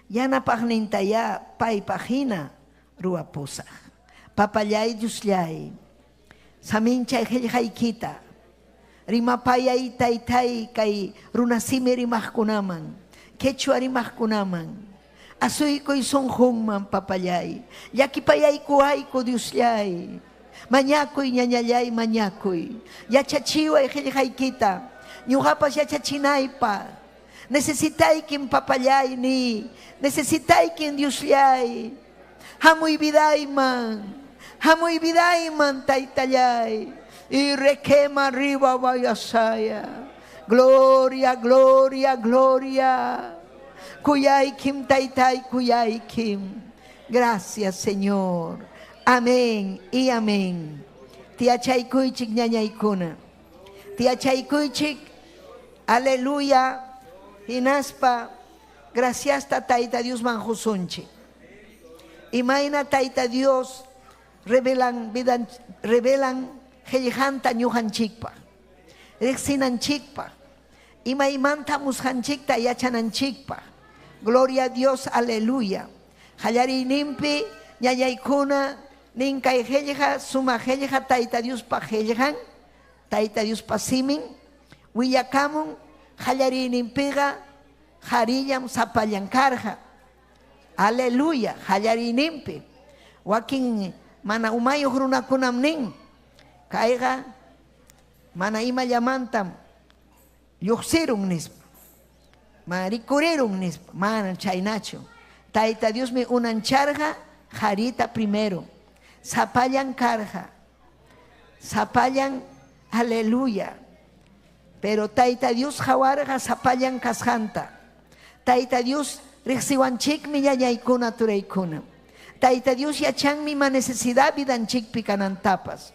Speaker 6: Yanapaqnintayá paypaq hina ruwapusaq. Papallay Diosllay, saminchay qillqaykita, rimapayay taytay kay runasimi rimaqkunaman, quechua rimaqkunaman, asuykuy sunqunman papallay, llakipayaykuwayku Diosllay, mañakuy ñañallay mañakuy, yachachiway qillqaykita, ñuqapas yachachinaypaq, necesitaykim papallay ni, necesitaykim Diosllay, hamuy vidayman, hamuy vidayman taytallay, y requema arriba vayasaya. Gloria, gloria, gloria. Kuyaykim taytay, kuyaykim. Gracias, Señor. Amén y amén. Tiachaykuychik ñañaykuna. Tiachaykuychik. Aleluya. Hinaspa. Gracias Tayta Dios manjusunchik. Imayna Tayta Dios revelan vidan, revelan qillqanta ñuqanchikpaq, riqsinanchikpaq, imaymanta musqanchikta yachananchikpaq. Gloria a Dios, aleluya. Qallariyninpi ñañaykuna nin kay qillqa sumaq qillqa Tayta Diospaq qillqan, Tayta Diospa simin, willakamun qallariyninpiqa qarillam sapallan karqa. Aleluya, qallariyninpi. Wakin mana umayuq runakunam nin, kayqa mana imallamantam lluqsirun nispa, mana rikurirun nispa, mana chaynachu. Tayta Diosmi unancharqa qarita primero, sapallan karqa, sapallan, aleluya. Pero Tayta Dios hawarqa sapallan kasqanta. Tayta Dios riqsiwanchikmi ñañaykuna turaykuna. Tayta Dios yachanmi ma necesidad vidanchikpi kanantapas.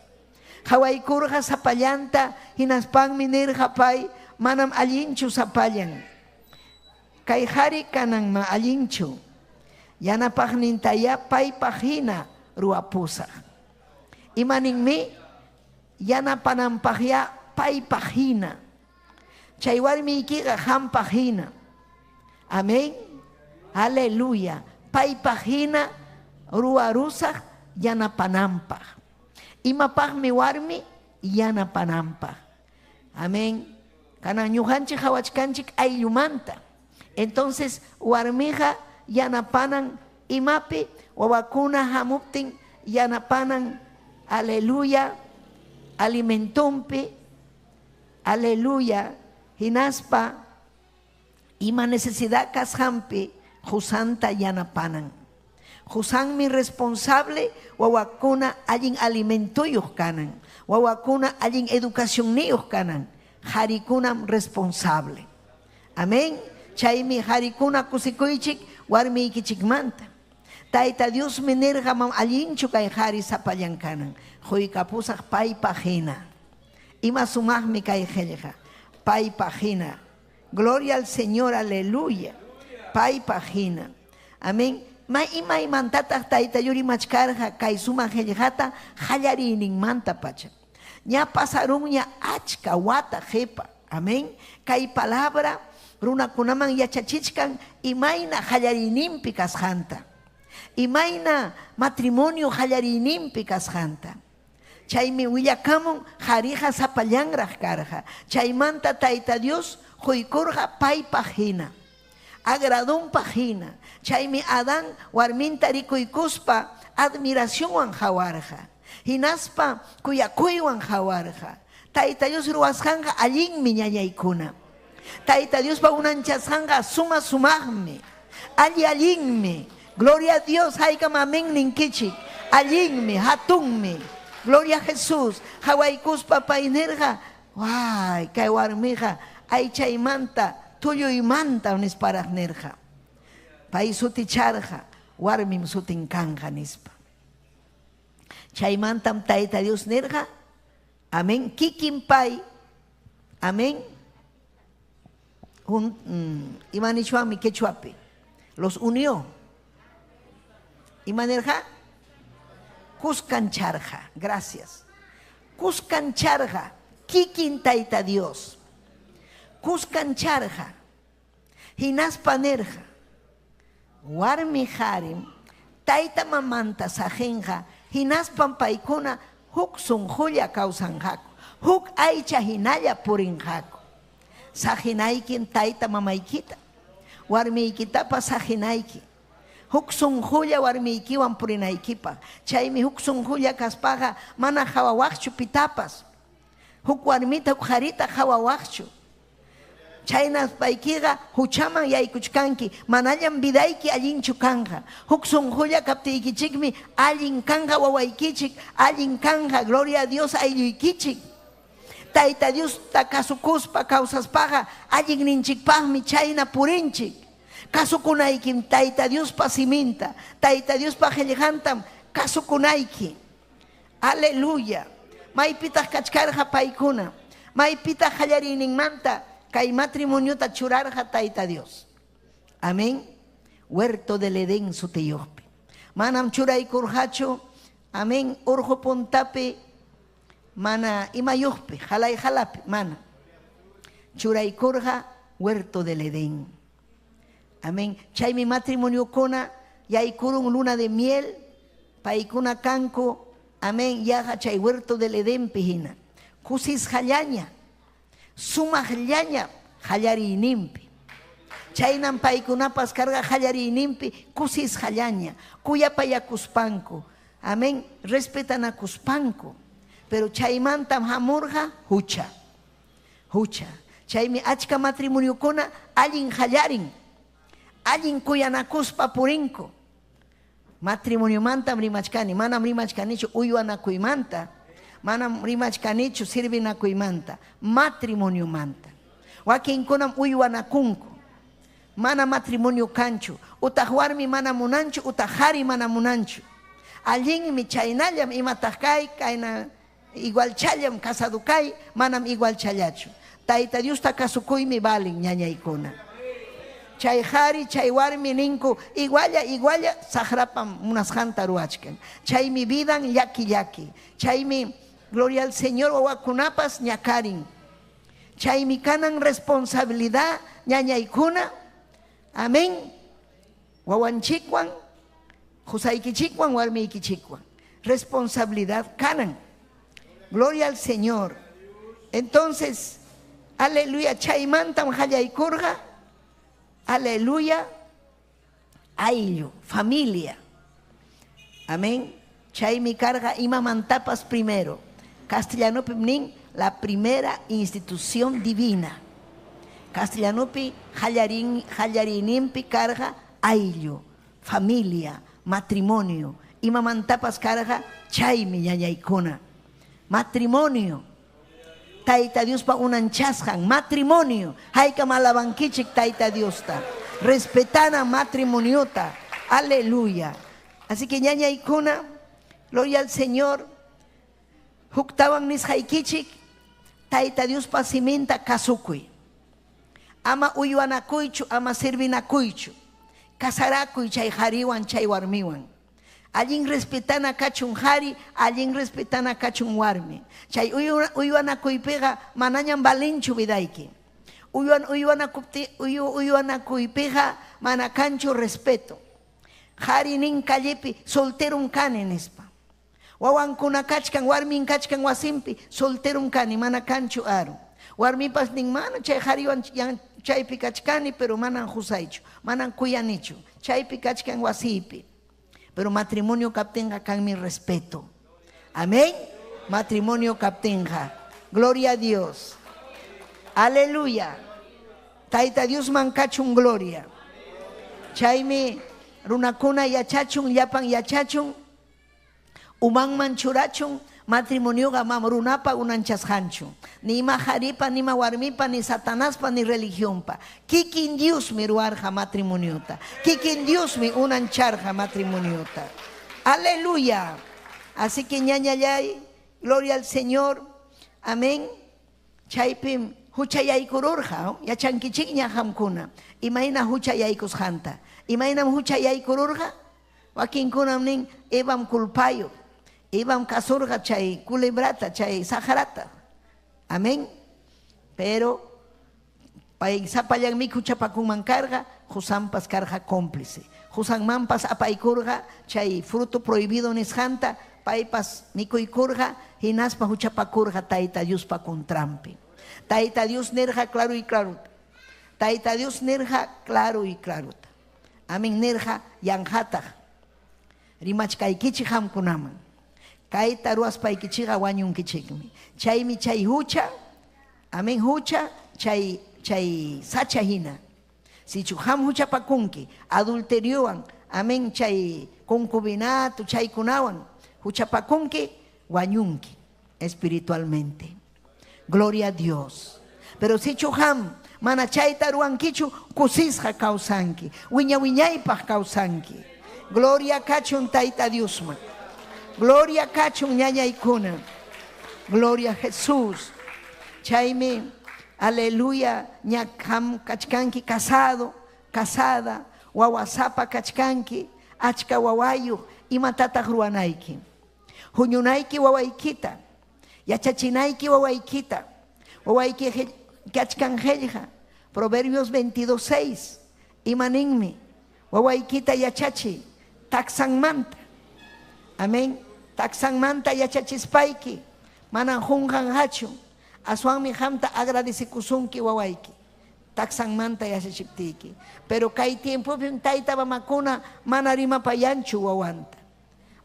Speaker 6: Hawaykurqa sapallanta hinaspanmi nirqa pay manam allinchu sapallan. Kay qhari kanan ma allinchu. Yanapaqnintaya paypaq hina ruwapusaq. Imaninmi yanapananpaqya paypaq hina. Chay warmiykiqa qampaq hina. Amén. Aleluya. Paypaq hina ruwarusaq yanapananpaq. Imapaqmi warmi yanapananpaq. Amén. Kanan ñuqanchik hawachkanchik ayllumanta. Entonces warmiqa yanapanan imapi wawakuna hamuptin yanapanan, aleluya, alimentumpi, aleluya, hinaspa ima necesidad kasqanpi qusanta yanapanan. Qusanmi responsable wawakuna allin alimentuyuq kanan, wawakuna allin educacionniyuq kanan, qharikunam responsable. Amén. Chaymi qarikuna kusikuychik warmiykichikmanta. Tayta Diosmi nirqa mam allinchu kay qhari sapallan kanan, quykapusaq paypaq hina. Ima sumaqmi kay qillqa, paypaq hina. Gloria al Señor, aleluya. Paypaq hina. Amén. Ma imaymantataq Tayta yurimachkarqa kay sumaq qillqata qallariyninmanta pacha. Ña pasarunña achka wata qipa. Amén. Kay palabra runakunaman yachachichkan imayna qallariyninpi kasqanta. Imayna matrimonio qallariyninpi kasqanta. Chaymi willakamun qhariqa sapallanraq karqa. Chaymanta Tayta Dios quykurqa paypaq hina. Agradunpaq hina. Chaymi Adán warminta rikuykuspa admiracionwan hawarqa. Hinaspa kuyakuywan hawarqa. Tayta Dios ruwasqanqa allinmi ñañaykuna. Tayta Diospa unanchasqanqa suma sumaqmi. Alli allinmi. Gloria a Dios, haykam amén ninkichik. Allinmi, hatunmi. Gloria a Jesús. Hawaykuspa pay nirqa Way, kay warmiqa aychaymanta, tulluymanta nisparaq nirqa. Pay suticharqa, warmim sutin kanqa nispa. Chaymantam Tayta Dios nirqa, amén, kikin pay, amén, imanichwanmi quechuapi, los unió. Imanirqa? Cuscancharja, gracias. Cuscancharja, kikin Tayta Dios. Cuscancharja, hinaspa nirqa, warmi harim, tayta mamanta saqinqa, hinaspan paykuna huk sunqulla kawsanqaku, huk aycha hinalla purinqaku. Saqinaykin tayta mamaykita, warmiykitapas saqinayki. Huk sunqulla warmiykiwan purinaykipaq. Chaymi huk sunqulla kaspaqa mana qhawawaqchu pitapas. Huk warmita huk qharita qhawawaqchu. Chaynaspaykiqa huchaman yaykuchkanki, manallam vidayki allinchu kanqa. Huk sunqulla kaptiykichikmi allin kanqa wawaykichik, allin kanqa, gloria a Dios aylluykichik. Tayta Diosta kasukuspa kawsaspaqa allinninchikpaqmi chayna purinchik. Kasukunaykim Tayta Diospa siminta, Tayta Diospa qillqantam kasukunayki. Aleluya. Maypitaq kachkarqa paykuna, maypitaq qallariyninmanta kay matrimoniota churarqa Tayta Dios. Amén. Huerto del Edén sutiyuqpi. Manam churaykurqachu, amén, urqu puntapi mana imayuqpi, halay halapi, mana. Churaykurqa huerto del Edén. Amén. Chaymi matrimoniokuna yaykurun luna de miel, paykuna kanku, amén, yaqa chay huerto del Edén hina. Kusisqallaña, sumaqllaña qallariyninpi. Chaynam paykunapas karqa qallariyninpi kusisqallaña, kuyapayakuspanku, amén, respetanakuspanku. Pero chaymantam hamurqa hucha, hucha. Chaymi achka matrimoniokuna allin qallarin, allin kuyanakuspa purinku. Matrimoniomantam rimachkani, manam rimachkanichu uywanakuymanta, manam rimachkanichu sirvinakuymanta, matrimoniomanta. Wakinkunam uywanakunku, mana matrimonio kanchu, utaq warmi mana munanchu, utaq qhari mana munanchu. Allinmi chaynallam imataq kay, kayna igualchallam casado kay, manam igualchallachu. Tayta Diosta kasukuymi valin ñañaykuna. Chay qhari, chay warmi ninku igualla, igualla saqrapam munasqanta ruwachkan. Chaymi vidan llaki llaki. Chaymi gloria al Señor wawakunapas ñakarin. Chaymi kanan responsabilidad ñañaykuna. Amén. Wawanchikwan, qusaykichikwan, warmiykichikwan. Responsabilidad kanan. Gloria al Señor. Entonces, aleluya, chaymantam qallaykurqa. Aleluya, ayllu, familia. Amén. Chaymi karqa imamantapas primero. Castellanopi nin la primera institución divina. Castellanopi qallariyninpi karqa ayllu, familia, matrimonio. Imamantapas karqa chaymi ñañaykuna. Matrimonio. Tayta Diospa unanchasqan matrimonio. Haykam alabankichik Tayta Diosta. Respetana matrimoniota. Aleluya. Así que ñañaykuna, gloria al Señor. Huktawan nisqaykichik, Tayta Diospa siminta kasukuy. Ama uywanakuychu, ama sirvinakuychu. Kasarakuy chay qhariwan, chay warmiwan. Allin respetana kachun qhari, allin respetana kachun warmi. Chay uywanakuypiqa manañam valinchu vidayki. Uywanakuypiqa mana kanchu respeto. Qhari nin callepi solteron kani nispa. Wawankuna kachkan, warmin kachkan wasimpi, solteron kani, mana kanchu aru. Warmipas nin mana chay qhariwan chaypi kachkani, pero manan qusaychu, manan kuyanichu. Chaypi kachkan wasipi. Pero matrimonio kaptinqa kanmi respeto. Amén. Matrimonio kaptinqa. Gloria a Dios. Aleluya. Tayta Dios mankachun gloria. Chaymi runakuna yachachun, llapan yachachun, umanman churachun, Matrimonioqa mam runapa unanchasqanchu. Ni ima qharipa, ni ima warmipa, ni Satanaspa, ni religionpa. Kikin Diosmi ruwarqa matrimoniota. Kikin Diosmi unancharqa matrimoniota. Aleluya. Así que ñañallay, gloria al Señor. Amén. Chaypim huchayaykururqa, yachankichikña qamkuna. Imayna huchayaykusqanta. Imaynam huchayaykururqa? Wakinkunam nin Evam culpayo. Evam kasurqa chay culebrata, chay sajarata. Amén. Pero pay sapallanmi huchapakunman karqa, qusanpas karqa cómplice. Qusanmanpas apaykurqa chay fruto prohibido nisqanta, paypas mikuykurqa, hinaspa huchapakurqa Tayta Diospa contranpi. Tayta Dios nirqa claro y claro. Tayta Dios nirqa claro y claro. Amén nirqa yanqataq. Rimachkaykichik qamkunaman. Kayta ruwaspaykichikqa wañunkichikmi. Chaymi chay hucha, amén hucha, chay chay sacha hina. Sichu qam huchapakunki, adulteriowan, amén chay concubinato, chaykunawan, huchapakunki, wañunki espiritualmente. Gloria a Dios. Pero sichu qam mana chayta ruwankichu, kusisqa kawsanki, wiña wiñaypaq kawsanki. Gloria kachun Tayta Diosman. Gloria kachun ñañaykuna. Gloria a Jesús. Chaymi, aleluya, ña qam kachkanki casado, casada, wawasapa kachkanki, achka wawayuq, imatataq ruwanayki. Huñunayki wawaykita, yachachinayki wawaykita, wawayki kachkan qillqa, Proverbios 22:6, imaninmi, wawaykita yachachi, taksanmanta. Amén. Taksanmanta yachachispayki, manan qunqanqachu, aswanmi qamta agradecikusunki wawayki. Taksanmanta yachachiptiyki. Pero kay tiempopim tayta mamakuna mana rimapayanchu wawanta.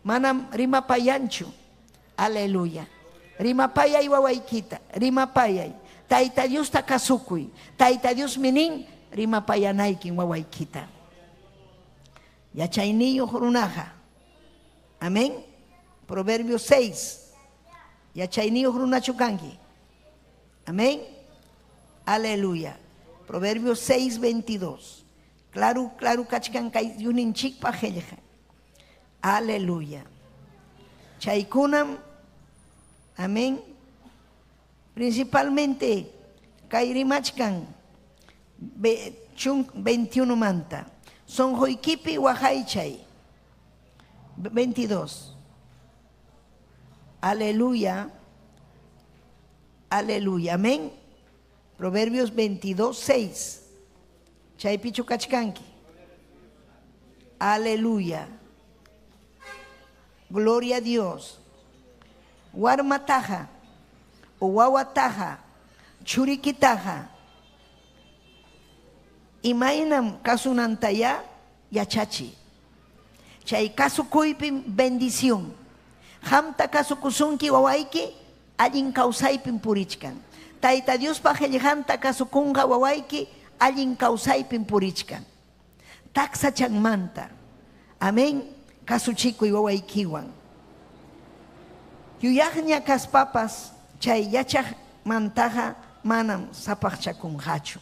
Speaker 6: Manam rimapayanchu. Aleluya. Rimapayay wawaykita, rimapayay. Tayta Diosta kasukuy. Tayta Dios minin rimapayanaykin wawaykita. Yachayniyuq runaqa. Amén. Proverbios 6. Yachayniyuq runachu kanki. Amén. Aleluya. Proverbios 6, 22. Claro, claro, kachkan kay yuninchikpa qillqa. Aleluya. Chaykunam, amén. Principalmente kay rimachkan 21 manta. Sonquykipi waqaychay. 22. Aleluya. Aleluya. Amén. Proverbios 22, 6. Chaypichu kachkanki. Aleluya. Gloria a Dios. Warmataja, wawataja, churikitaja. Imaynam kasunantaya yachachi. Chay kasukuypim bendición. Qamta kasukusunki wawayki, allin kawsaypim purichkan. Tayta Diospa qillqanta kasukunqa wawayki, allin kawsaypim purichkan. Taksachanmanta. Amén. Kasuchikuy wawaykiwan. Yuyaqña kaspapas chay yachaqmantaqa manam sapaqchakunqachu.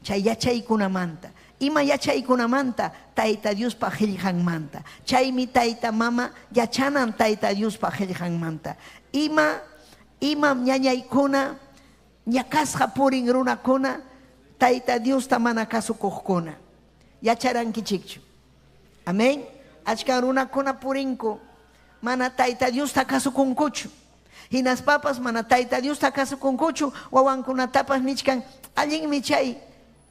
Speaker 6: Chay yachaykunamanta. Ima yachaykunamanta Tayta Diospa qillqanmanta. Chaymi tayta mama yachanan Tayta Diospa qillqanmanta. Ima imam ñañaykuna ñakasqa purin runakuna Tayta Diosta mana kasukuqkuna. Yacharankichikchu. Amén. Achka runakuna purinku mana Tayta Diosta kasukunkuchu. Hinaspapas mana Tayta Diosta kasukunkuchu, wawankunatapas nichkan allinmi chay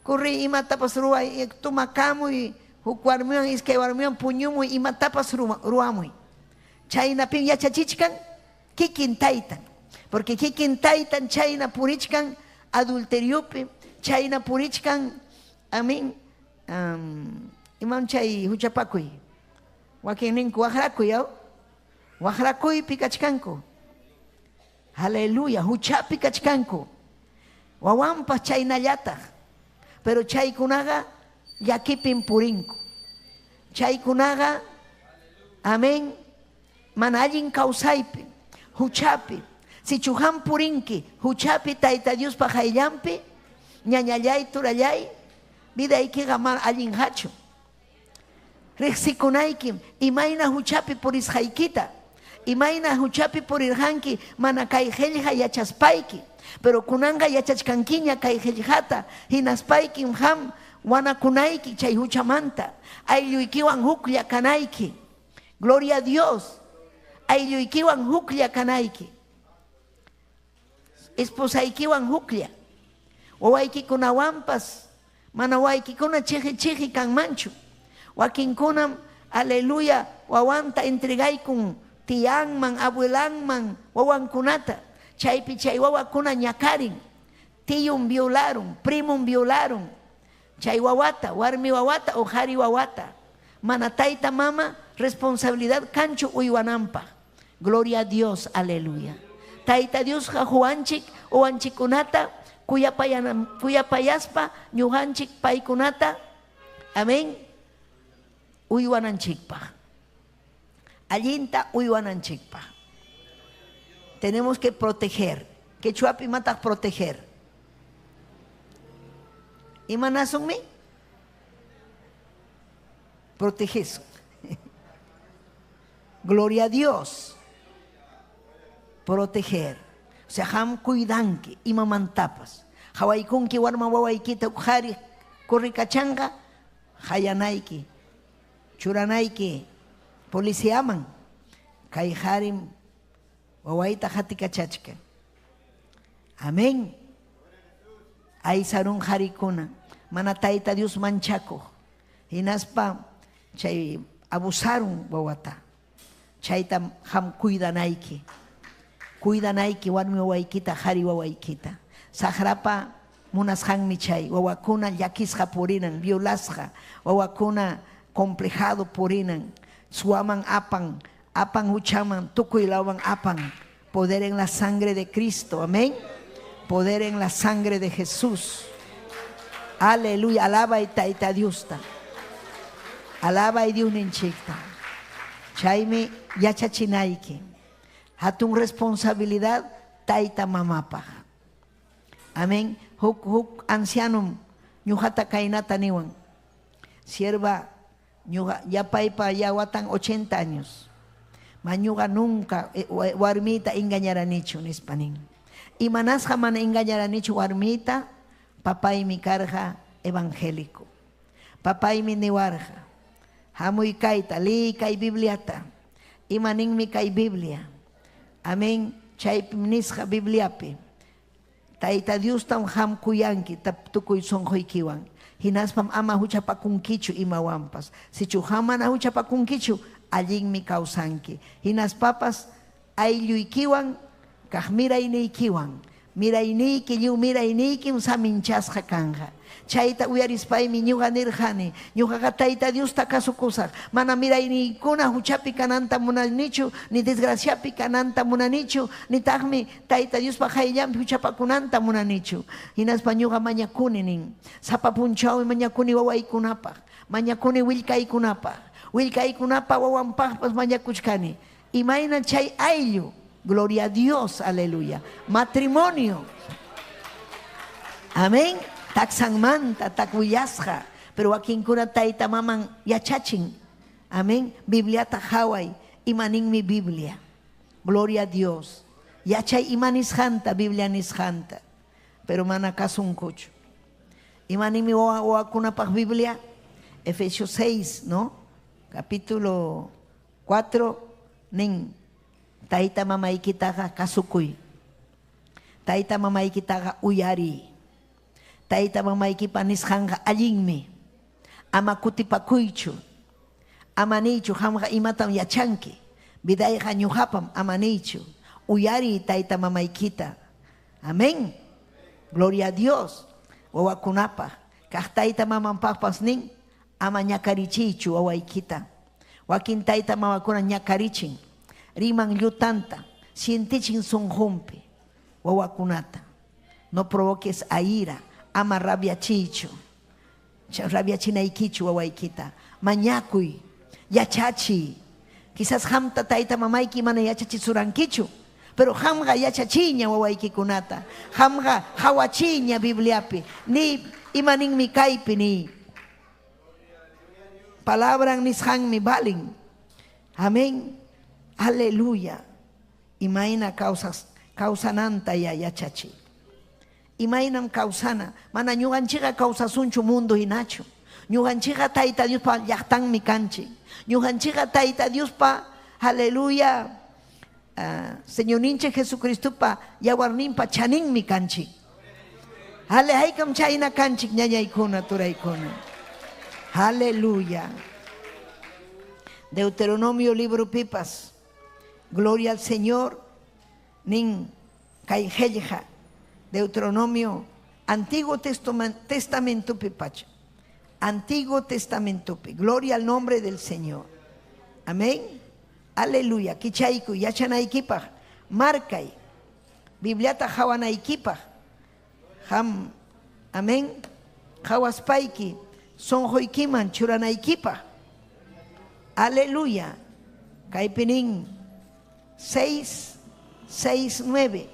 Speaker 6: kurri imatapas ruway, tumakamuy, huk warmiwan iskay warmiwan puñumuy, imatapas ruwamuy. Chaynapim yachachichkan kikin taytan. Porque kikin taytan chayna purichkan adulteriopi, chayna purichkan, amén, imam chay huchapakuy. Wakin ninku waqrakuy, aw? Waqrakuypi kachkanku. Aleluya, huchapi kachkanku. Wawanpas chaynallataq. Pero chaykunaqa llakipim purinku. Chaykunaqa, amén, Mana allin kawsaypi, huchapi. Sichu qam purinki huchapi Tayta Diospa qayllanpi, ñañallay, turallay, vidaykiqa mana allinqachu. Riqsikunaykim imayna huchapi purisqaykita, imayna huchapi purirqanki mana kay qillqa yachaspayki. Pero kunanqa yachachkankiña kay qillqata, hinaspaykim qam wanakunayki chay huchamanta, aylluykiwan huklla kanayki. Gloria a Dios. Aylluykiwan huklla kanayki. Esposaykiwan huklla. Wawaykikunawanpas mana wawaykikuna chiqi chiqi kanmanchu. Wakinkunam, aleluya, wawanta entregaykun tiyanman, abuelanman, wawankunata. Chaypi chay wawakuna ñakarin. Tiyun violarun, primun violarun. Chay wawata, warmi wawata o qari wawata. Mana tayta mama responsabilidad kanchu uywananpaq. Gloria a Dios, aleluya. Tayta Diosqa huwanchik, uwanchikunata kuyapayaspa ñuqanchik paykunata, amén, uywananchikpaq. Allinta uywananchikpaq. Tenemos que proteger. Quechuapi imataq proteger? Imanasunmi? Protegesun. Gloria a Dios. Proteger. O sea, qam cuidanki imamantapas. Hawaykunki warma wawaykita uqhari corrikachanqa hayanayki, churanayki policiaman. Kay harim wawayta hatikachachkan. Amén. Aysarun harikuna mana tayta Dios manchakuq. Hinaspa chay abusarun wawata. Chayta qam cuidanayki. Cuidanayki warmi wawaykita, qhari wawaykita. Saqrapa munasqanmi chay wawakuna llakisqa purinan, violasqa, wawakuna complejado purinan, suwaman apan, apan huchaman, tukuy lawman apan. Poder en la sangre de Cristo, amén. Poder en la sangre de Jesús. Aleluya, alaba y tayta Diosta. Alaba y Dios ninchikta. Chaymi yachachinayki. Hatun responsabilidad tayta mamapaq. Amén. Huk huk anciano ñuqata kaynata niwan. Sierva ñuqa ya paypa ya watan 80 años. Ma ñuqa nunca warmita engañaranichu nispa nin. Imanasqa mana engañaranichu warmita, papaymi karqa evangélico. Papaymi niwarqa. Hamuy kayta, liy kay Bibliata. Ima ninmi kay Biblia. Amén. Chaypim nisqa Bibliapi. Tayta Diostam qam kuyanki tukuy sunquykiwan. Hinaspam ama huchapakunkichu imawanpas. Sichu qam mana huchapakunkichu, allinmi kawsanki. Hinaspapas aylluykiwan kaq mirayniykiwan. Mirayniyki lliw mirayniykim saminchasqa kanqa. Chayta uyarispaymi ñuqa nirqani, ñuqaqa Tayta Diosta kasukusaq. Mana mirayniykuna huchapi kananta munanichu, ni desgraciapi kananta munanichu, nitaqmi Tayta Diospa qayllanpi huchapakunanta munanichu. Hinaspa ñuqa mañakuni nin. Sapa punchawmi mañakuni wawaykunapaq, mañakuni willkaykunapaq, willkaykunapa wawanpaqpas mañakuchkani. Imayna chay ayllu, gloria a Dios, aleluya. Matrimonio. Amén. Taksanmanta, takwillasqa. Pero wakinkuna tayta maman yachachin. Amén. Bibliata haway. Ima ninmi Biblia. Gloria a Dios. Yachay ima nisqanta, Biblia nisqanta. Pero mana kasunkuchu. Ima ninmi wawakunapaq Biblia. Efesios 6, ¿no? Capítulo 4, nin. Tayta mamaykitaqa kasukuy. Tayta mamaykitaqa uyariy. Tayta mamaykipa nisqanqa allinmi. Ama kutipakuychu. Ama niychu qamqa imatam yachanki. Vidayqa ñuqapam ama niychu. Uyariy tayta mamaykita. Amén. Gloria a Dios. Wawakunapaq. Kaq tayta mamanpaqpas nin ama ñakarichiychu wawaykita. Wakin tayta mamakuna ñakarichin. Riman llutanta. Sientichin sunqunpi wawakunata. No provoques a ira. Ama rabiachiychu. Rabiachinaykichu wawaykita. Mañakuy. Yachachiy. Quizás qamta tayta mamayki mana yachachisurankichu. Pero qamqa yachachiyña wawaykikunata. Qamqa qawachiyña Bibliapi. Ni imaninmi kaypi ni. Palabran nisqanmi valin. Amén. Aleluya. Imayna kawsas kawsananta ya yachachiy. Imaynam kawsana. Mana ñuqanchikqa kawsasunchu mundo hinachu. Ñuqanchikqa Tayta Diospa llaqtanmi kanchik. Ñuqanchikqa Tayta Diospa, aleluya, Señorninchik Jesucristopa yawarninpa chaninmi kanchik. Ale haykam chayna kanchik ñañaykuna, turaykuna. Aleluya. Deuteronomio libro pipas. Gloria al Señor. Nin kay qillqa. Deuteronomio Antiguo Testamento pipacha. Antiguo Testamento. Gloria al nombre del Señor. Amén. Aleluya. Kichayku yachanaykipaq markay. Bibliata qawanaykipaq. Qam amén. Qawaspayki sunquykiman churanaykipaq. Aleluya. Kaypi nin 6, 6, 9.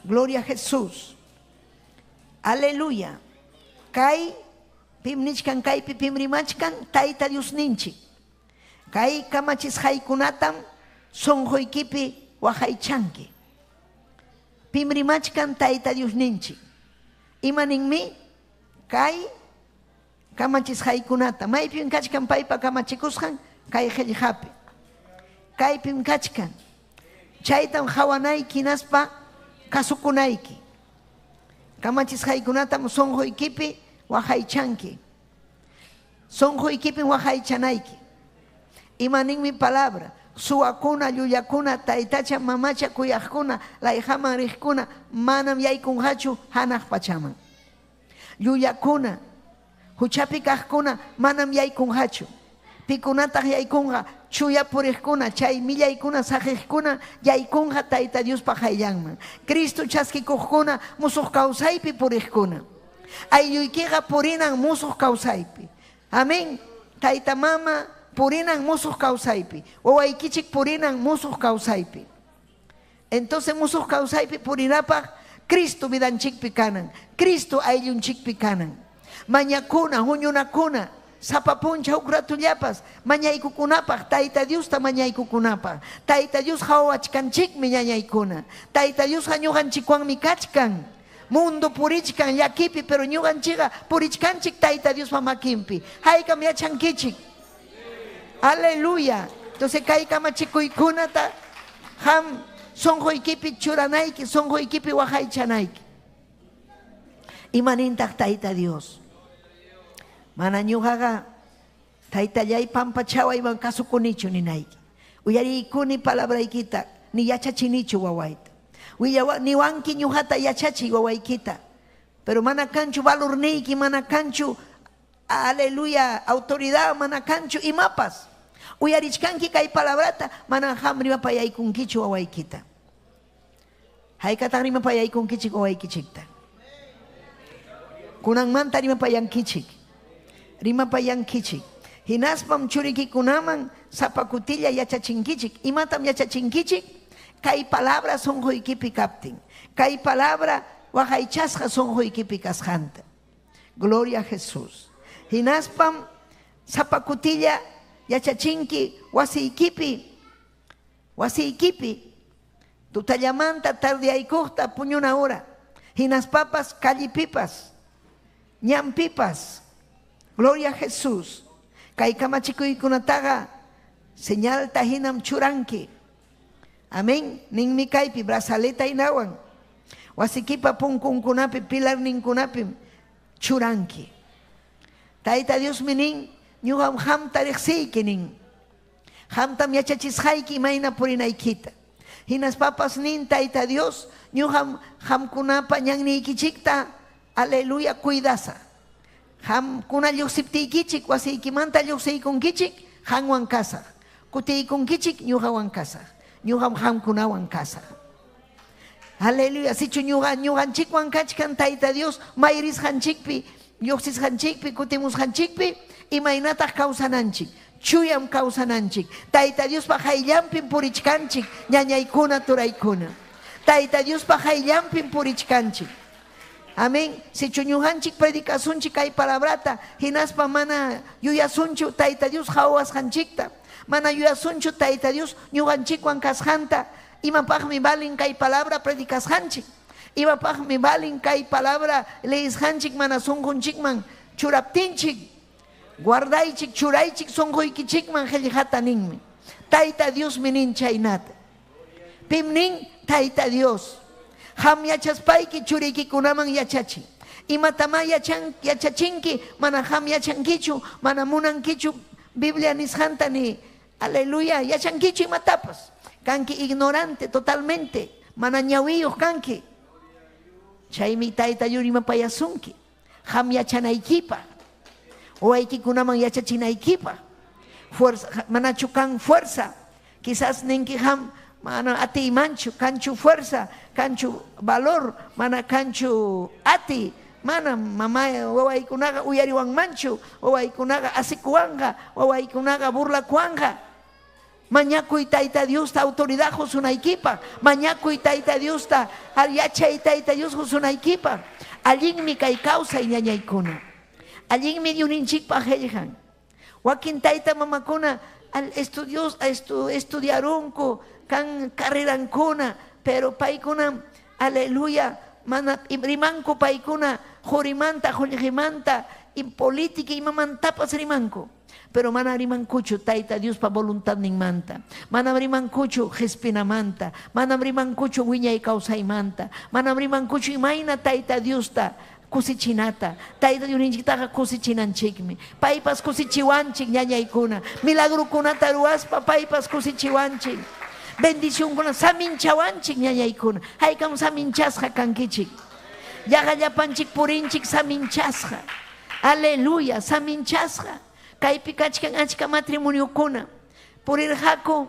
Speaker 6: Gloria a Jesús. Aleluya. Kay pim nichkan kaypi pim rimachkan Tayta Diosninchik. Kay kamachisqaykunatam sunquykipi waqaychanki. Pim rimachkan Tayta Diosninchik. Ima ninmi? Kay kamachisqaykunata. Maypim kachkan paypa kamachikusqan? Kay qillqapi. Kaypim kachkan. Chaytam qawanayki hinaspa kasukunayki. Kamachisqaykunatam sunquykipi waqaychanki. Sunquykipim waqaychanayki. Ima ninmi palabra? Suwakuna, llullakuna, taytacha, mamacha, kuyaqkuna, layqaman riqkuna, manam yaykunqachu hanaq pachaman. Llullakuna, huchapi kaqkuna, manam yaykunqachu. Pikunataq yaykunqa, chuya puriqkuna, chay millaykuna saqiqkuna, yaykunqa Tayta Diospa qayllanman. Cristo chaskikuqkuna, musuq kawsaypi puriqkuna. Aylluykiqa purinan musuq kawsaypi. Amén. Tayta mama purinan musuq kawsaypi. Wawaykichik purinan musuq kawsaypi. Entonces musuq kawsaypi purinapaq Cristo vidanchikpi kanan. Cristo ayllunchikpi kanan. Mañakuna, huñunakuna, sapa puncha huk ratullapas mañaykukunapaq, Tayta Diosta mañaykukunapaq. Tayta Dios qawachkanchikmi ñañaykuna. Tayta Diosqa ñuqanchikwanmi kachkan. Mundo purichkan llakipi, pero ñuqanchikqa purichkanchik Tayta Diospa makinpi. Haykam yachankichik. Aleluya. Entonces kay kamachikuykunata qam sunquykipi churanayki, sunquykipi waqaychanayki. Imanintaq Tayta Dios? Mana ñuqaqa Taytallay pampachawayman kasukunichu ninayki. Uyariykuni palabraykita, ni yachachinichu wawayta. Niwanki ñuqata yachachiy wawaykita. Pero mana kanchu valorniyki, mana kanchu, aleluya, autoridad, mana kanchu imapas. Uyarichkanki kay palabrata, mana qam rimapayaykunkichu wawaykita. Haykataq rimapayaykunkichik wawaykichikta. Kunanmanta rimapayankichik. Rimapayankichik. Hinaspam churikikunaman sapa kutilla yachachinkichik. Imatam yachachinkichik? Kay palabra sunquykipi kaptin. Kay palabra waqaychasqa sunquykipi kasqanta. Gloria a Jesús. Hinaspam sapa kutilla yachachinki wasiykipi. Wasiykipi. Tutallamanta tardeaykuqta puñuna hora. Hinaspapas kallipipas. Ñampipas. Gloria a Jesús. Kay kamachikuykunataqa señalta hinam churanki. Amén. Ninmi kaypi brazaleta hinawan. Wasikipa punkunkunapi pilarninkunapi churanki. Tayta Diosmi nin ñuqam qamta riqsiyki nin. Qamtam yachachisqayki imayna purinaykita. Hinaspapas nin Tayta Dios ñuqam qamkunapa ñanniykichikta aleluya cuidasa. Qamkuna lluqsiptiykichik wasiykimanta lluqsiykunkichik qanwan kasaq. Kutiykunkichik ñuqawan kasaq. Ñuqam qamkunawan kasaq. Aleluya. Sichu ñuqanchikwan kachkan Tayta Dios mayrisqanchikpi, lluqsisqanchikpi, kutimusqanchikpi, imaynataq kawsananchik. Chuyam kawsananchik. Tayta Diospa hayllanpim purichkanchik, ñañaykuna, turaykuna. Tayta Diospa hayllanpim purichkanchik. Amén. Sichu ñuqanchik predicasunchik kay palabrata, hinaspa mana yuyasunchu Tayta Dios qawasqanchikta. Mana yuyasunchu Tayta Dios ñuqanchikwan kasqanta. Imapaqmi valin kay palabra predicasqanchik. Imapaqmi valin kay palabra leisqanchik mana sunqunchikman churaptinchik. Guardaychik, churaychik sunquykichikman qillqata ninmi. Tayta Diosmi nin chaynata. Pim nin Tayta Dios. Qam yachaspayki churiykikunaman yachachi. Imatamá yachachinki, mana qam yachankichu, mana munankichu Biblia nisqanta ni aleluya, yachankichu imatapas. Kanki ignorante totalmente, mana ñawiyuq kanki. Chaymi Tayta Dios rimapayasunki. Qam yachanaykipaq, wawaykikunaman yachachinaykipaq. Fuerza, manachu kan fuerza. Quizás ninki qam mana atiymanchu, kanchu fuerza, kanchu valor, mana kanchu ati, mana mama wawaykunaqa uyariwanmanchu, wawaykunaqa asikuwanqa, wawaykunaqa burlakuwanqa. Mañakuy Tayta Diosta autoridad qusunaykipaq, mañakuy Tayta Diosta yachay Tayta Dios qusunaykipaq. Allinmi kay kawsay ñañaykuna. Allinmi Diosninchikpaq qillqan. Wakin tayta mamakuna al estudios estudiarunku kan carrerankuna, pero paykuna aleluya mana rimanku paykuna qurimanta qullqimanta y política imamantapas rimanku. Pero mana rimankuchu Tayta Diospa voluntadninmanta. Manam rimankuchu qispinamanta. Manam rimankuchu wiñay kawsaymanta. Manam rimankuchu imayna Tayta Diosta kusichinata. Tayta Diosninchiktaqa kusichinanchikmi. Paypas kusichiwanchik ñañaykuna. Milagrukunata ruwaspa paypas kusichiwanchik. Bendicionkuna saminchawanchik ñañaykuna. Haykam saminchasqa kankichik. Yaqa llapanchik purinchik saminchasqa. Aleluya, saminchasqa. Kaypi kachkan achka matrimoniokuna. Purirqaku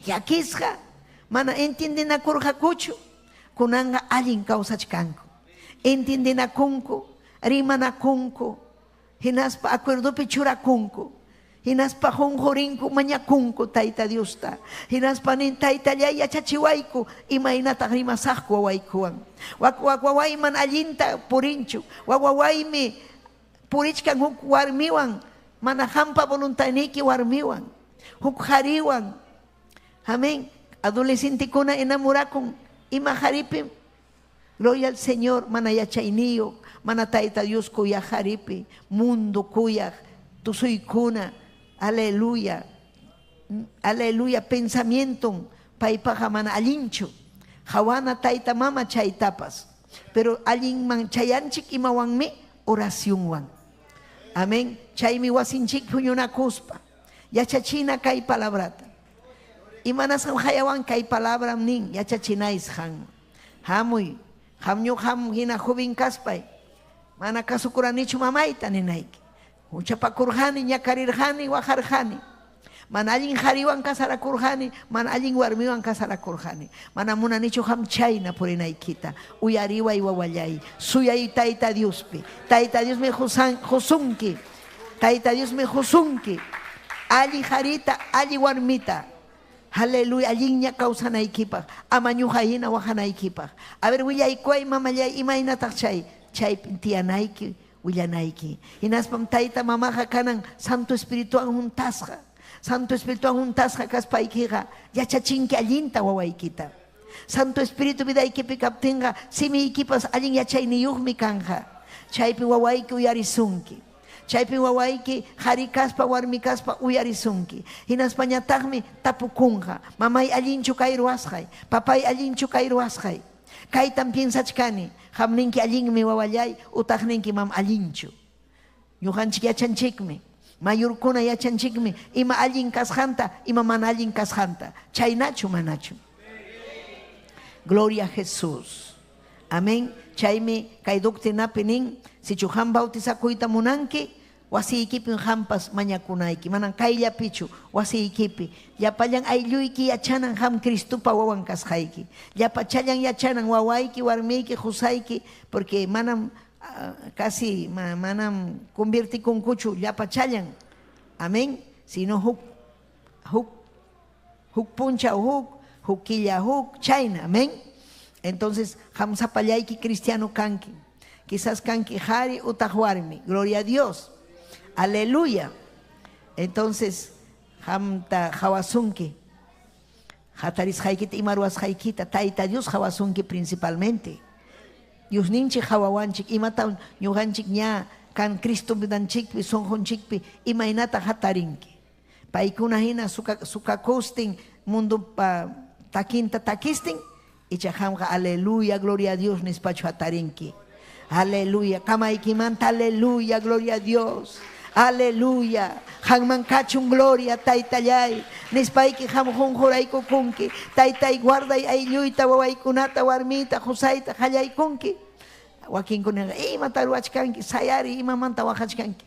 Speaker 6: llakisqa, mana entiendenakurqakuchu. Kunanqa allin kawsachkanku. Entiendenakunku, rimanakunku, hinaspa acuerdopi churakunku. Hinaspa qunqurinku mañakunku Tayta Diosta. Hinaspa nin Taytallay yachachiwayku imaynataq rimasaqku wawaykuwan. Wak wawayman allinta purinchu. Wak wawaymi purichkan huk warmiwan, mana qampa voluntadniyki warmiwan, huk qhariwan. Amén. Adolescentekuna enamorakun ima qharipim. Gloria al Señor, mana yachayniyuq, mana Tayta Dios kuyaq qharipi, mundo kuyaq, tusuykuna, aleluya, aleluya, pensamienton paypaqa mana allinchu. Hawana tayta mama chaytapas. Pero allinman chayanchik imawanmi oracionwan. Amén. Chaymi wasinchik huñunakuspa. Yachachina kay palabrata. Imanasqam hayawan kay palabram nin yachachinayis han. Hamuy, hamñu ham hina joven kaspay. Mana kasukuranichu mamayta ninayki. Huchapakurqani, ñakarirqani, waqarqani. Mana allin qhariwan casarakurqani, mana allin warmiwan casarakurqani. Mana munanichu ham chayna purinaykita. Uyariway wawallay. Suyay Tayta Diospi. Tayta Diosmi qusunki. Tayta Diosmi qusunki. Alli qharita, alli warmita. Aleluya, allinña kawsanaykipaq, ama ñuqa hina waqanaykipaq. A ver, willaykuay mamallay imaynataq chay, chaypi tiyanayki, willanayki. Hinaspam tayta mamaqa kanan Santo Espirituwan juntasqa. Santo Espirituwan juntasqa kaspaykiqa yachachinki allinta wawaykita. Santo Espíritu vidaykipi kaptinqa simiykipas allin yachayniyuqmi kanja. Chaypi wawayki uyarisunki. Chaypi wawayki qhari kaspa warmi kaspa uyarisunki. Hinaspañataqmi tapukunqa. Mamay allinchu kay ruwasqay, papay allinchu kay ruwasqay. Kaytam piensachkani, qam ninki allinmi wawallay, utaq ninki mam allinchu. Ñuqanchik yachanchikmi. Mayorkuna yachanchikmi ima allin kasqanta, ima mana allin kasqanta. Chaynachu manachu. Gloria a Jesús. Amén. Chaymi kay doctrinapi nin, sichu qam bautizakuyta munanki, wasiykipin qampas mañakunayki. Manan kayllapichu wasiykipi. Llapallan aylluyki yachanan qam Cristopa wawan kasqayki. Llapachallan yachanan wawayki, warmiyki, qusayki, porque manam casi manam convertikunkuchu llapachallan. Amén. Sino huk huk huk punchaw huk, huk killa huk, chayna. Amén. Entonces, qam sapallayki cristiano kanki. Quizás kanki qari utaq warmi. Gloria a Dios. Aleluya. Entonces, qamta qawasunki. Hatarisqaykita ima ruwasqaykita Tayta Dios qawasunki principalmente. Diosninchik qawawanchik imatam ñuqanchik ña kan Cristo vidanchikpi sunqunchikpi imaynata hatarinki. Paykuna hina sukakustin mundopa takinta takistin icha qamqa aleluya gloria a Dios nispachu hatarinki. Aleluya kamaykimanta aleluya gloria a Dios. Aleluya. Qamman kachun gloria taytallay. Nispayki qam qunquraykukunki. Taytay guarday aylluyta wawaykunata warmiyta qusayta qallaykunki. Wakinkunaqa imata ruwachkanki sayari imamanta waqachkanki.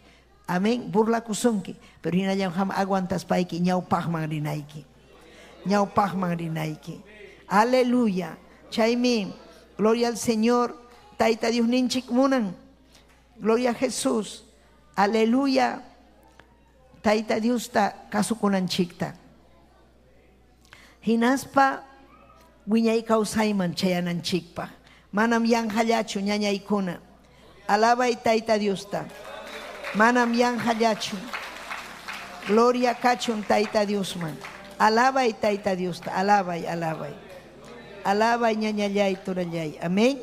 Speaker 6: Amén. Burlakusunki. Pero hinallam qam aguantaspayki ñawpaqman rinayki. Ñawpaqman rinayki. Aleluya. Chaymi gloria al Señor. Tayta Dios ninchik munan. Gloria a Jesús. Aleluya. Tayta Diosta kasukunanchikta. Hinaspa wiñay kawsayman chayananchikpaq. Manam yanqallachu ñañaykuna. Alabay Tayta Diosta. Manam yanqallachu. Gloria kachun Tayta Diosman. Alabay Tayta Diosta. Alabay, alabay. Alabay ñañallay turallay. Amén.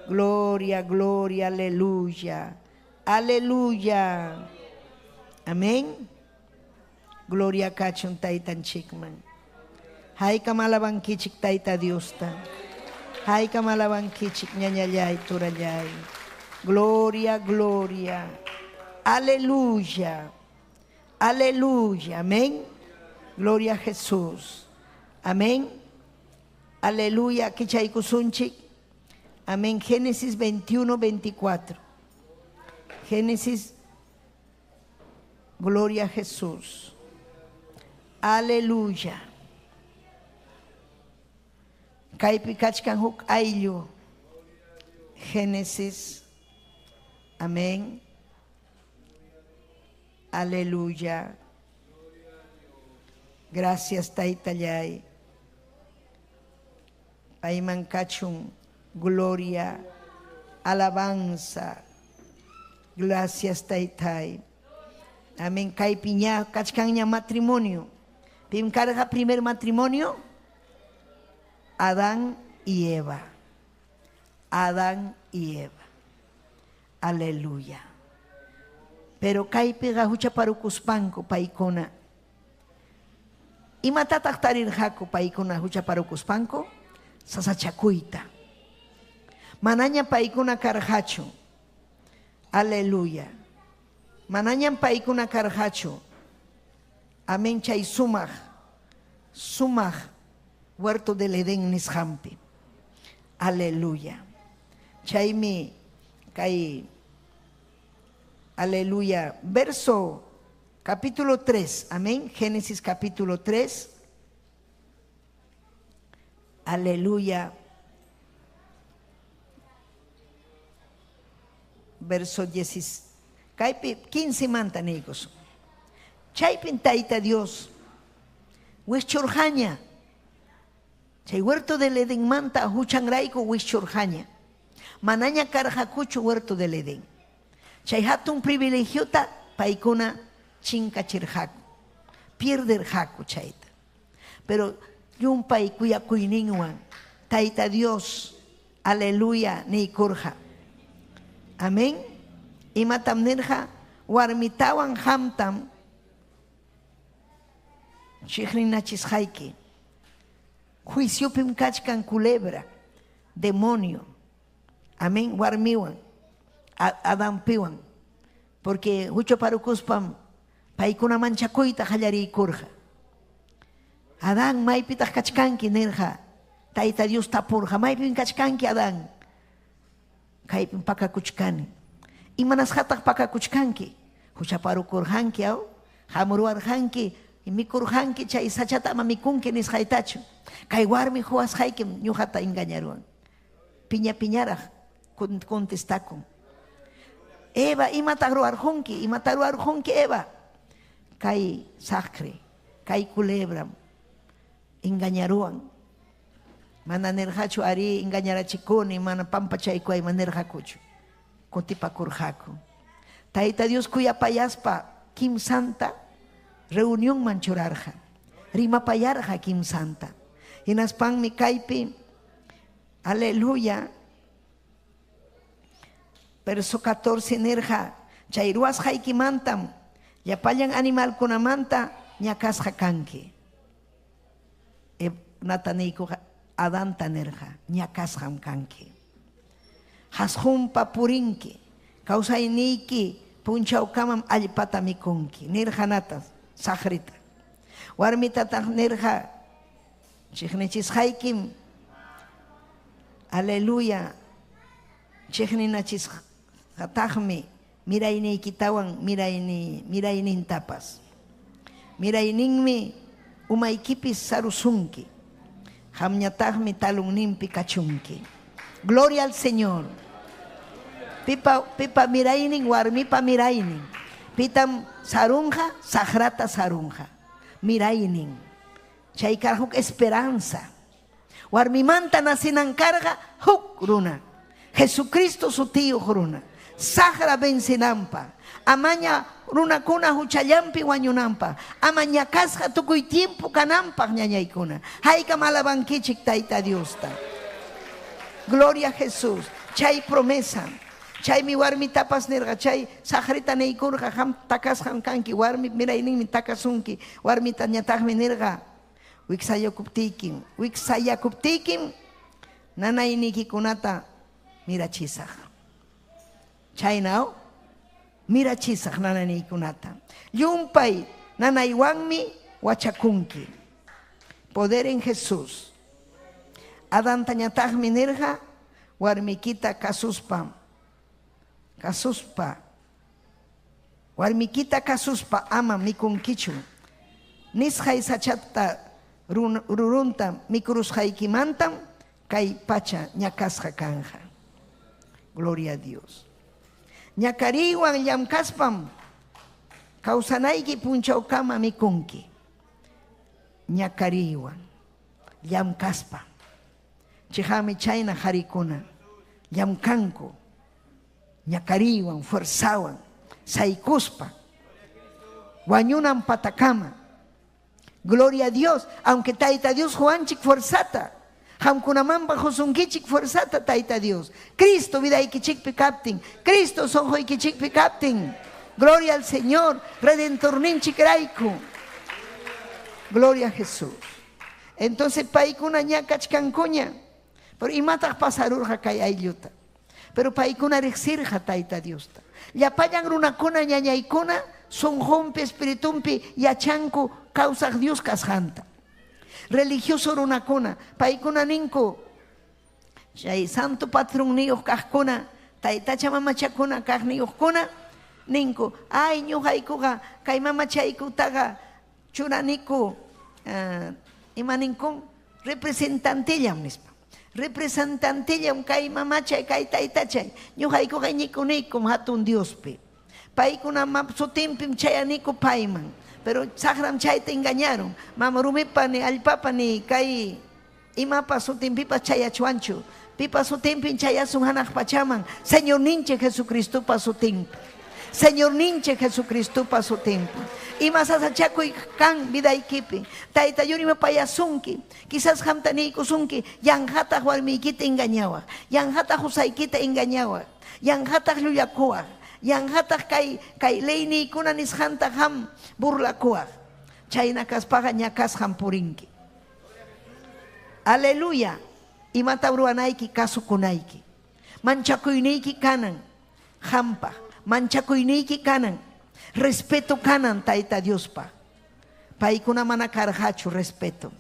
Speaker 6: Gloria, gloria, aleluya. Aleluya. Amén. Gloria kachun taytanchikman. Haykam alabankichik Tayta Diosta. Haykam alabankichik ñañallay turallay. Gloria, gloria. Aleluya. Aleluya. Amén. Gloria a Jesús. Amén. Aleluya. Kichaykusunchik. Amén. Génesis 21, 24. Génesis, gloria a Jesús. Aleluya. Kaypi kachkan huk ayllu. Génesis. Amén. Aleluya. Gracias Taytallay. Payman kachun gloria, alabanza. Gracias Taytay. Amén. Kaypi ña kachkanña matrimonio. Pim karqa primer matrimonio? Adán y Eva. Adán y Eva. Aleluya. Pero kaypiqa huchaparukuspanku paykuna. Imatataq tarirqaku paykuna huchaparukuspanku? Sasachakuyta. Manaña paykuna karqachu. Aleluya. Manañam paykuna karqachu. Amén chay sumaq sumaq huerto del Edén nisqanpi. Aleluya. Chaymi kay aleluya, verso capítulo 3, amén, Génesis capítulo 3. Aleluya. Verso 10, kaypi 15 manta niykusun. Chaypin Tayta Dios wischurqaña. Chay huerto del Edén manta huchanrayku wischurqaña. Manaña karqakuchu huerto del Edén. Chay hatun privilegiota paykuna chinkachirqaku. Pierderqaku chayta. Pero llumpay kuyakuyninwan Tayta Dios, aleluya, niykurqa. Amén. Imatam nirqa warmitawan qamtam chiqninachisqayki. Juiciopim kachkan culebra, demonio. Amén, warmiwan, Adampiwan. Porque huchaparukuspam paykuna manchakuyta qallariykurqa. Adán, maypitaq kachkanki nirqa. Tayta Dios tapurqa, maypim kachkanki Adán? Kaypim pakakuchkani. Imanasqataq pakakuchkanki? Huchaparukurqanki aw? Hamurwarqanki, mikurqanki chay sachata ama mikunki nisqaytachu. Kay warmi huwasqaykim ñuqata engañaruwan. Piña piñaraq contestakun. Eva, imataq ruwarqunki? Imata ruwarqunki Eva? Kay saqri, kay culebram engañaruwan. Mana nirqachu arí engañarachikuni, mana pampachaykuay, mana nirqakuchu. Kutipakurqaku. Tayta Dios kuyapayaspa kimsanta reunionman churarqa. Rimapayarqa kimsanta. Hinaspanmi kaypi, aleluya, verso 14 nirqa, chay ruwasqaykimantam llapallan animalkunamanta ñakasqa kanki. Nataniykuqa Adanta nirqa, ñakasqam kanki. Hasqunpa purinki, kawsayniyki punchawkamam allpata mikunki, nirqa natas, saqrita. Warmitataq nirqa, chiqnichisqaykim, aleluya, chiqninachisqataqmi mirayniykitawan miraynintapas. Mirayninmi umaykipis sarusunki, qamñataqmi talunninpi kachunki. Gloria al Señor. Pipa, pipa miraynin, warmipa miraynin. Pitam sarunqa, saqrata sarunqa. Miraynin. Chay karqa huk esperanza. Warmimanta nacinan karqa huk runa. Jesucristo sutiyuq runa. Saqra vencinanpaq. Amaña runakuna huchallampi wañunanpaq. Ama ñakasqa tukuy tiempo kananpaq ñañaykuna. Haykam alabankichik Tayta Diosta. Gloria a Jesús. Chay promesa. Chaymi warmitapas nirqa, chay saqrita niykurqa, qam takasqam kanki, warmi mirayninmi takasunki. Warmita ñataqmi nirqa, wiksayakuptiykim, wiksayakuptiykim nanaynikikunata mirachisaq. Chaynaw mirachisaq nanayniykunata. Llumpay nanaywanmi wachakunki. Poder en Jesús. Adantañataqmi nirqa, warmikita kasuspa, kasuspa, warmikita kasuspa ama mikunkichu. Nisqay sachata rurunta mikurusqaykimantam kay pacha ñakasqa kanja. Gloria a Dios. Ñakariywan llamkaspam kawsanayki punchawkama mikunki. Ñakariywan llamkaspa. Chihami chayna harikuna llamkanku ñakariywan fuerzawan saykuspa wañunan patakama. Gloria a Dios, aunque Tayta Dios Juanchik fuerzata, qamkunamampa husunkichik fuerzata Tayta Dios. Cristo vidaykichikpi kaptin, Cristo sunquykichikpi kaptin. Gloria al Señor, Redentorninchik rayku. Gloria a Jesús. Entonces paykuna ñakachkankuña. Pero imataq pasarurqa kay aylluta. Pero paykuna riqsirqa Tayta Diosta. Llapallan runakuna ñañaykuna sunqunpi espiritumpi yachanku kawsaq Dios kasqanta. Religioso runakuna, paykuna ninku chay santo patronniyuq kaqkuna, taytacha mamachakuna kaqniyuqkuna ninku, ay ñuqaykuqa kay mamachaykutaqa churaniku, ima ninkun representantellam nispa. Representantellam kay mamachay, kay taytachay, ñuqaykuqa iñikunikum hatun Diospi. Paykuna sutinpim chayaniku payman. Pero saqram chayta engañaron. Mama rumipa ni allpapa ni kay imapa sutinpipas chayachwanchu. Pipa sutinpin chayasun hanaq pachaman. Señor ninche Jesucristopa sutinpi. Señor ninche Jesucristopa sutinpi. Ima sasachakuy kan vidaykipi. Tayta yurima payasunki. Quizás qamta niykusunki yanqataq warmiykita engañawaq. Yanqataq husaykita engañawaq. Yanqataq llullakuwaq. Yanqataq kay kay leyniykuna nisqanta qam burlakuwaq. Chayna kaspaqa ñakasqam purinki. Aleluya. Imata ruwanayki kasukunayki. Manchakuyniyki kanan qampaq. Manchakuyniyki kanan. Respeto kanan Tayta Diospaq. Paykuna mana karqachu respeto.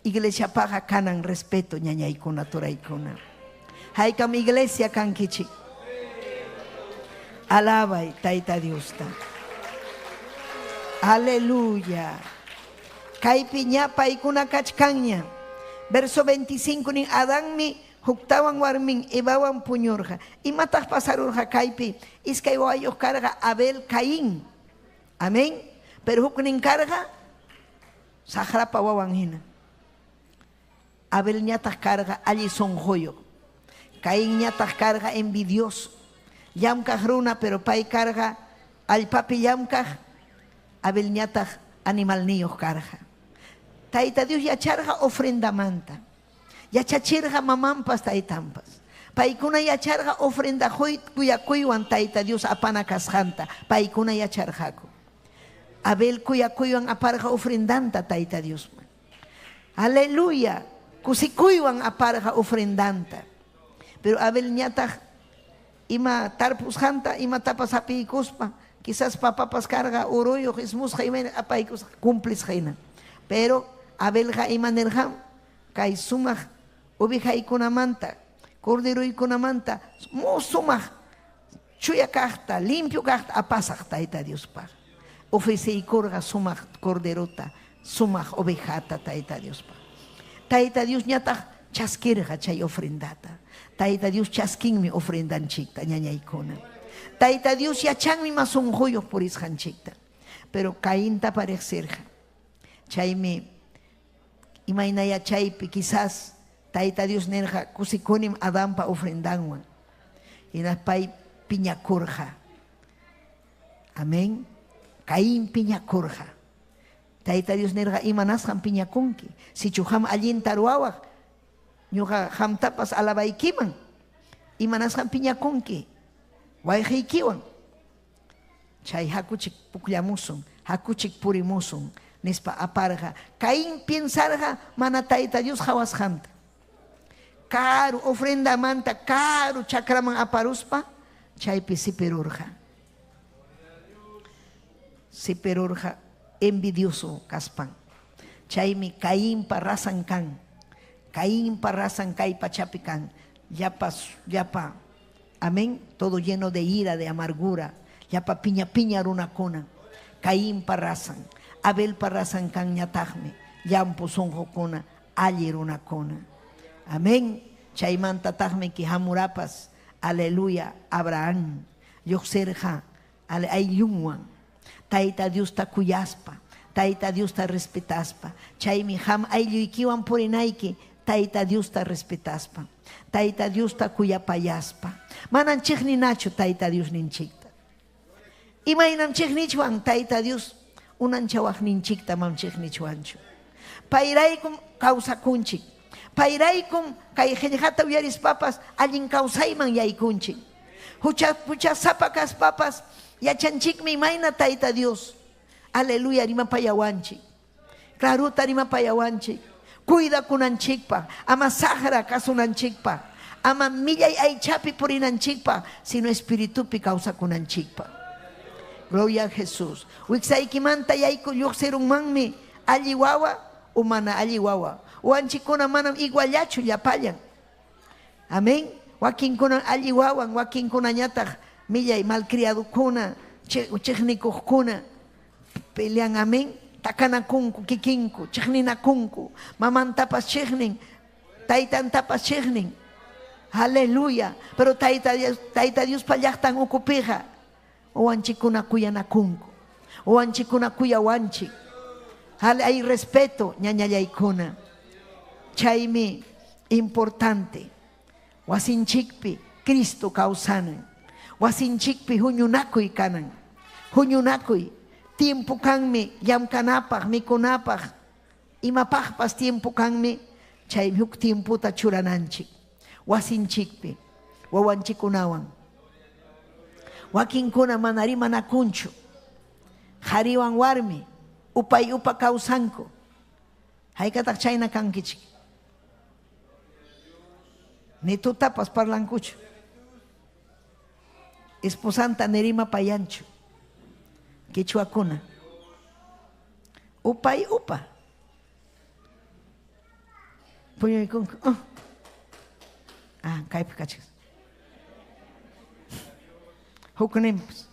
Speaker 6: Iglesiapaqa kanan respeto ñañaykuna turaykuna. Haykam iglesia kankichik. Alabay Tayta Diosta. Aleluya. Kaypi ña paykuna kachkanña. Verso 25 nin Adanmi huktawan warmin Evawan puñurqa. Imataq pasarurqa kaypi? Iskay wawayuq karqa Abel, Caín. Amén. Pero huknin karqa saqrapa wawan hina. Abelñataq karqa alli sunquyuq. Cainñataq karqa envidioso. Llamkaq runa, pero pay karqa allpapi llamkaq. Abelñataq animalniyuq karqa. Tayta Dios yacharqa ofrendamanta. Yachachirqa mamanpas taytanpas. Paykuna yacharqa ofrenda kuyakuywan Tayta Dios apana kasqanta. Paykuna yacharqaku. Abel kuyakuywan aparqa ofrendanta Tayta Diosman. Aleluya. Kusikuywan aparqa ofrendanta. Pero Abel ñataq ima tarpusqanta, imatapas hapiykuspa, quizás papapas karqa uruyuq, ismusqa imayna apaykusqa cumplisqa hina. Pero Abelqa ima nirqam kay sumaq ovejaykunamanta, corderuykunamanta, sumaq chuya kaqta, limpio kaqta apasaq Tayta Diospaq. Ofreceykurqa sumaq corderota, sumaq ovejata Tayta Diospaq. Tayta Dios ñataq chaskirqa chay ofrendata. Tayta Dios chaskinmi ofrendanchikta, ñañaykuna. Tayta Dios yachanmi ma sunquyuq purisqanchikta. Pero Cainta parecerqa. Chaymi imayna yachaypi quizás Tayta Dios nirqa kusikunim Adanpa ofrendanwan. Hinaspay piñakurqa. Amén. Caín piñakurqa. Tayta Dios nirqa imanasqam piñakunki. Sichu qam allinta ruwawaq, ñuqa qamtapas alabaykiman. Imanasqam piñakunki wayqiykiwan. Chay hakuchik pukllamusun, hakuchik purimusun, nispa aparqa. Caín piensarqa mana Tayta Dios qawasqanta. Karu ofrendamanta karu chakraman aparuspa chaypi sipirurqa. Sipirurqa envidioso kaspan. Chaymi Cainpa razan kan. Cainpa razan kay pachapi kan. Llapa, llapa, amén, todo lleno de ira, de amargura. Llapa piña piña runakuna. Cainpa razan. Abelpa razan kan ñataqmi. Llampu sunqukuna, alli runakuna. Amén. Chaymantataqmi ki hamurapas. Aleluya, Abraham. Lluqsirqa ayllunwan. Tayta Diosta kuyaspa, Tayta Diosta respetaspa. Chaymi qam aylluykiwan purinayki Tayta Diosta respetaspa, Tayta Diosta kuyapayaspa. Manam chiqninachu Tayta Diosninchikta. Imaynam chiqnichwan Tayta Dios unanchawaqninchikta mam chiqnichwanchu. Payraykum kawsakunchik. Payraykum kay qillqata uyarispapas allin kawsayman yaykunchik. Huchasapa kaspapas yachanchikmi imayna Tayta Dios. Aleluya, rimapayawanchik. Claruta rimapayawanchik. Cuidakunanchikpaq, ama saqra kasunanchikpaq, ama millay aychapi purinanchikpaq, sino espiritupi kawsakunanchikpaq. Gloria a Jesús. Wiksaykimanta yayku lluqsirunmanmi alli wawa o mana alli wawa. Wanchikuna manam iguallachu llapallan. Amén. Wakinkuna alli wawan, wakinkunañataq millay malcriadukuna, chiqnikuqkuna pelean, amén. Takanakunku, kikinku, chiqninakunku, mamantapas chiqnin, taytantapas chiqnin. Aleluya. Pero Tayta Diospa llaqtan ukupija, wanchikuna kuyanakunku, wanchikuna kuyawanchik. Hay respeto, ñañallaykuna. Chaymi importante. Wasinchikpi Cristo kawsanan. Wasinchikpi huñunakuy kanan. Huñunakuy. Tiempo kanmi llamkanapaq, mikunapaq, imapaqpas tiempo kanmi, chaymi huk tiempota churananchik. Wasinchikpi, wawanchikunawan. Wakinkuna mana rimanakunchu. Qhariwan warmi, upay upa kawsanku. Haykataq chayna kankichik. Ni tutapas parlankuchu. Esposanta nirima payanchu. Quichuakuna. Upay upa. Puñuykunku. Ah, kaypi kachkas. Hukninpas.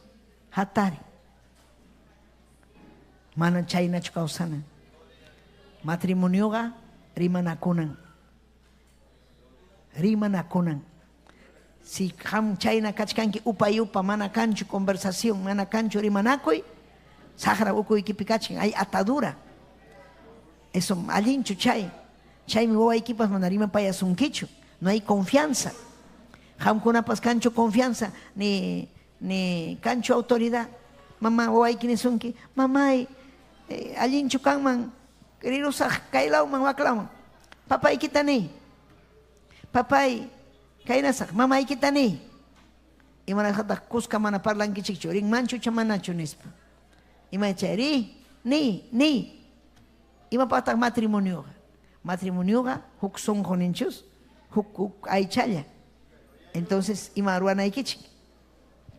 Speaker 6: Hatari. Mana chaynachu kawsana. Matrimonioqa rimanakunan. Rimanakunan. Si qam chayna kachkanki upay upa mana kanchu conversación, mana kanchu rimanakuy, Saqra ukuykipi kachkan, hay atadura. Eso allinchu chay. Chaymi wawaykipas mana rimapayasunkichu. No hay confianza. Qamkunapas kanchu confianza, ni ni kanchu autoridad. Mamá wawayki nisunki, mamay, allinchu kanman, rirusaq kaylawman waklawman. Papaykita niy. Papay, kaynasaq, mamaykita niy. Imanasqataq kuska mana parlankichikchu, rinmanchu icha manachu nispa. Ima chay ri, ni, ni. Imapaqtaq matrimonioqa? Matrimonioqa huk sunqu ninchus, huk huk aychalla. Entonces, ima ruwanaykichik?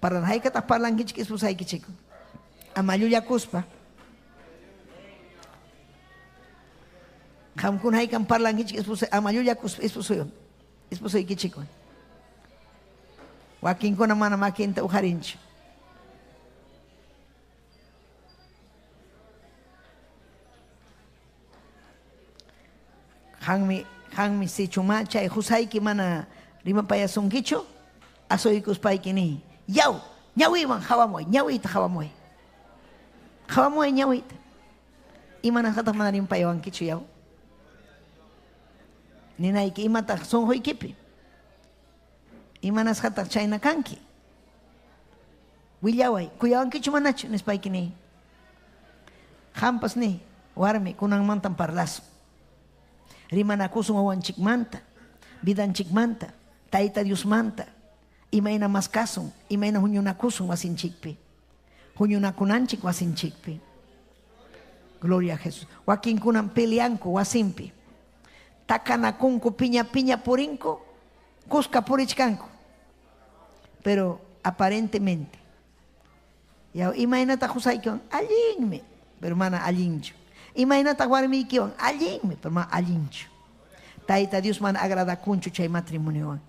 Speaker 6: Parlan haykataq parlankichik esposaykichik? Ama llullakuspa. Qamkuna haykam parlankichik esposa ama llullakuspa esposoywan, esposoykichikwan. Wakinkuna mana makinta uqarinchu. Qanmi, qanmi sichuma chay qusayki mana rimapayasunkichu, asuykuspayki niy, Yaw, ñawiywan qawamuway, ñawiyta qawamuway. Qawamuway ñawiyta. Imanasqataq mana rimapayawankichu, yaw? Ninayki, imataq sunquykipi? Imanasqataq chayna kanki? Willaway, kuyawankichu manachu? Nispayki niy. Qampas niy, warmi, kunanmantam parlasun. Rimanakusun wawanchikmanta, vidanchikmanta, Tayta Diosmanta, imayna maskasun, imayna huñunakusun wasinchikpi. Huñunakunanchik wasinchikpi. Gloria a Jesús. Wakinkunam peleanku wasinpi. Takanakunku, piña piña purinku, kuska purichkanku. Pero aparentemente. Yaw, imaynataq qusaykiwan? Allinmi, pero mana allinchu. Imaynataq warmiykiwan? Allinmi, pero mana allinchu. Tayta Dios mana agradakunchu chay matrimoniowan.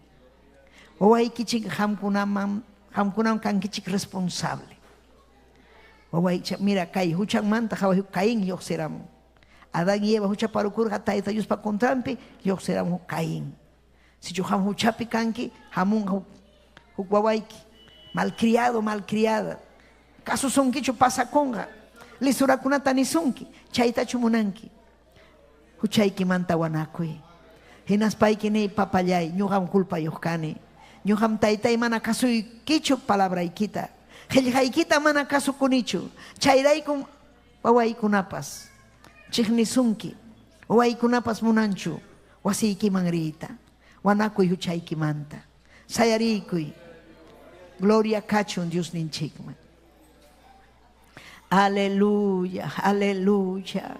Speaker 6: Wawaykichik qamkunaman, qamkunam kankichik responsable. Wawaycha, mira kay huchanmanta qaway Caín lluqsiramun. Adán y Eva huchaparukurqa Tayta Diospa contranpi lluqsiramun Caín. Sichu qam huchapi kanki, hamunqa huk, huk wawayki. Malcriado, malcriada. Kasusunkichu pasakunqa. Lisurakunata nisunki, chaytachu munanki. Huchaykimanta wanakuy. Hinaspayki niy, papallay, ñuqam culpayuq kani. Ñuqam taytay mana kasuykichu palabraykita. Qillqaykita mana kasukunichu. Chayraykum wawaykunapas chiqnisunki. Wawaykunapas munanchu wasiykiman riyta. Wanakuy huchaykimanta. Sayariykuy. Gloria kachun Diosninchikman. Aleluya, aleluya.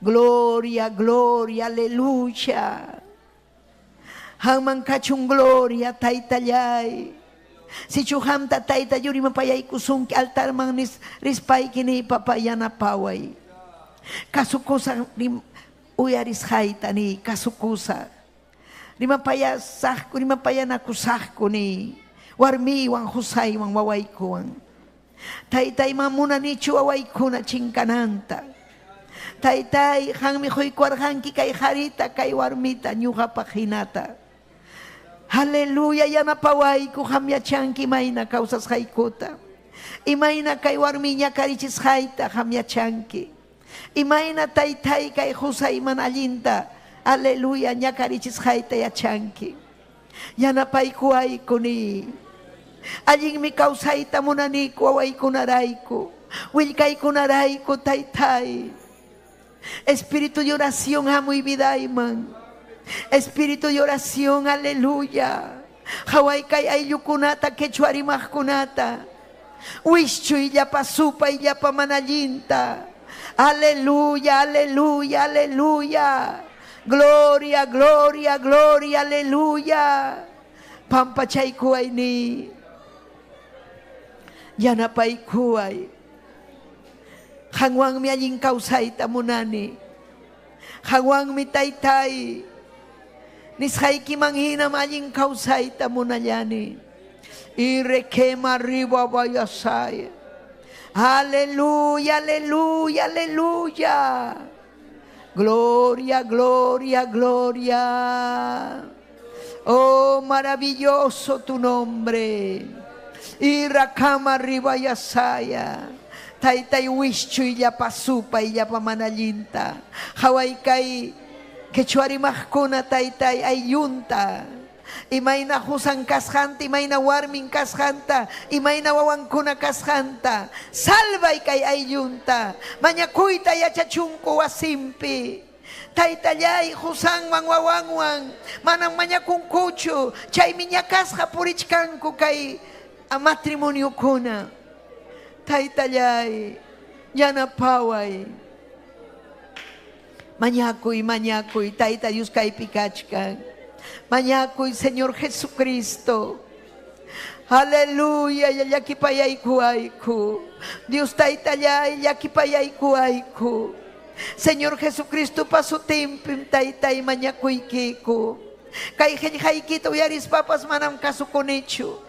Speaker 6: Gloria, gloria, aleluya. Qamman kachun gloria, taytallay. Sichu qamta tayta yurimapayaykusunki altarman nis, rispayki niy papá yanapaway. Kasukusaq rim, uyarisqayta niy kasukusaq. Rimapayasaqku, rimapayanakusaqku niy. Warmiywan, qusaywan, wawaykuwan. Taytay, ma munanichu wawaykuna chinkananta. Taytay, qanmi quykuwarqanki kay qarita, kay warmita, ñuqapaq hinata. Aleluya, yanapawayku, qam yachanki imayna kawsasqaykuta. Imayna kay warmi ñakarichisqayta, qam yachanki. Imayna taytay kay qusay mana allinta, aleluya, ñakarichisqayta yachanki. Yanapaykuwayku niy. Allinmi kawsayta munaniku wawaykunarayku, willkaykunarayku, taytay. Espíritu de oración hamuy vidayman. Espíritu de oración, aleluya. Qaway kay ayllukunata, quechua rimaqkunata. Wischuy llapa supay llapa mana allinta. Aleluya, aleluya, aleluya. Gloria, gloria, gloria, aleluya. Pampachaykuway niy. Yanapaykuway. Qanwanmi allin kawsayta munani. Qanwanmi taytay. Nisqaykiman hinam allin kawsayta munallani. Irequema arriba vayasaya. Aleluya, aleluya, aleluya. Gloria, gloria, gloria. Oh, maravilloso tu nombre. Irakama arriba yasaya. Taytay wischuy llapa supay llapa mana allinta. Qhaway kay quechuarimaqkuna taytay ayllunta. Imayna husan kasqanta, imayna warmin kasqanta, imayna wawankuna kasqanta. Salvay kay ayllunta. Mañakuyta yachachunku wasimpi. Taytallay husanwan wawanwan manam mañakunkuchu chaymi ñakasqa purichkanku kay matrimoniokuna. Taytallay yanapaway. Mañakuy, mañakuy, Tayta Dios kaypi kachkan. Mañakuy, Señor Jesucristo. Aleluya, llakipayaykuayku. Dios taytallay llakipayaykuayku. Señor Jesucristo pasutinpim taytay mañakuykiku. Kay qillqaykita uyarispapas manam kasukunichu.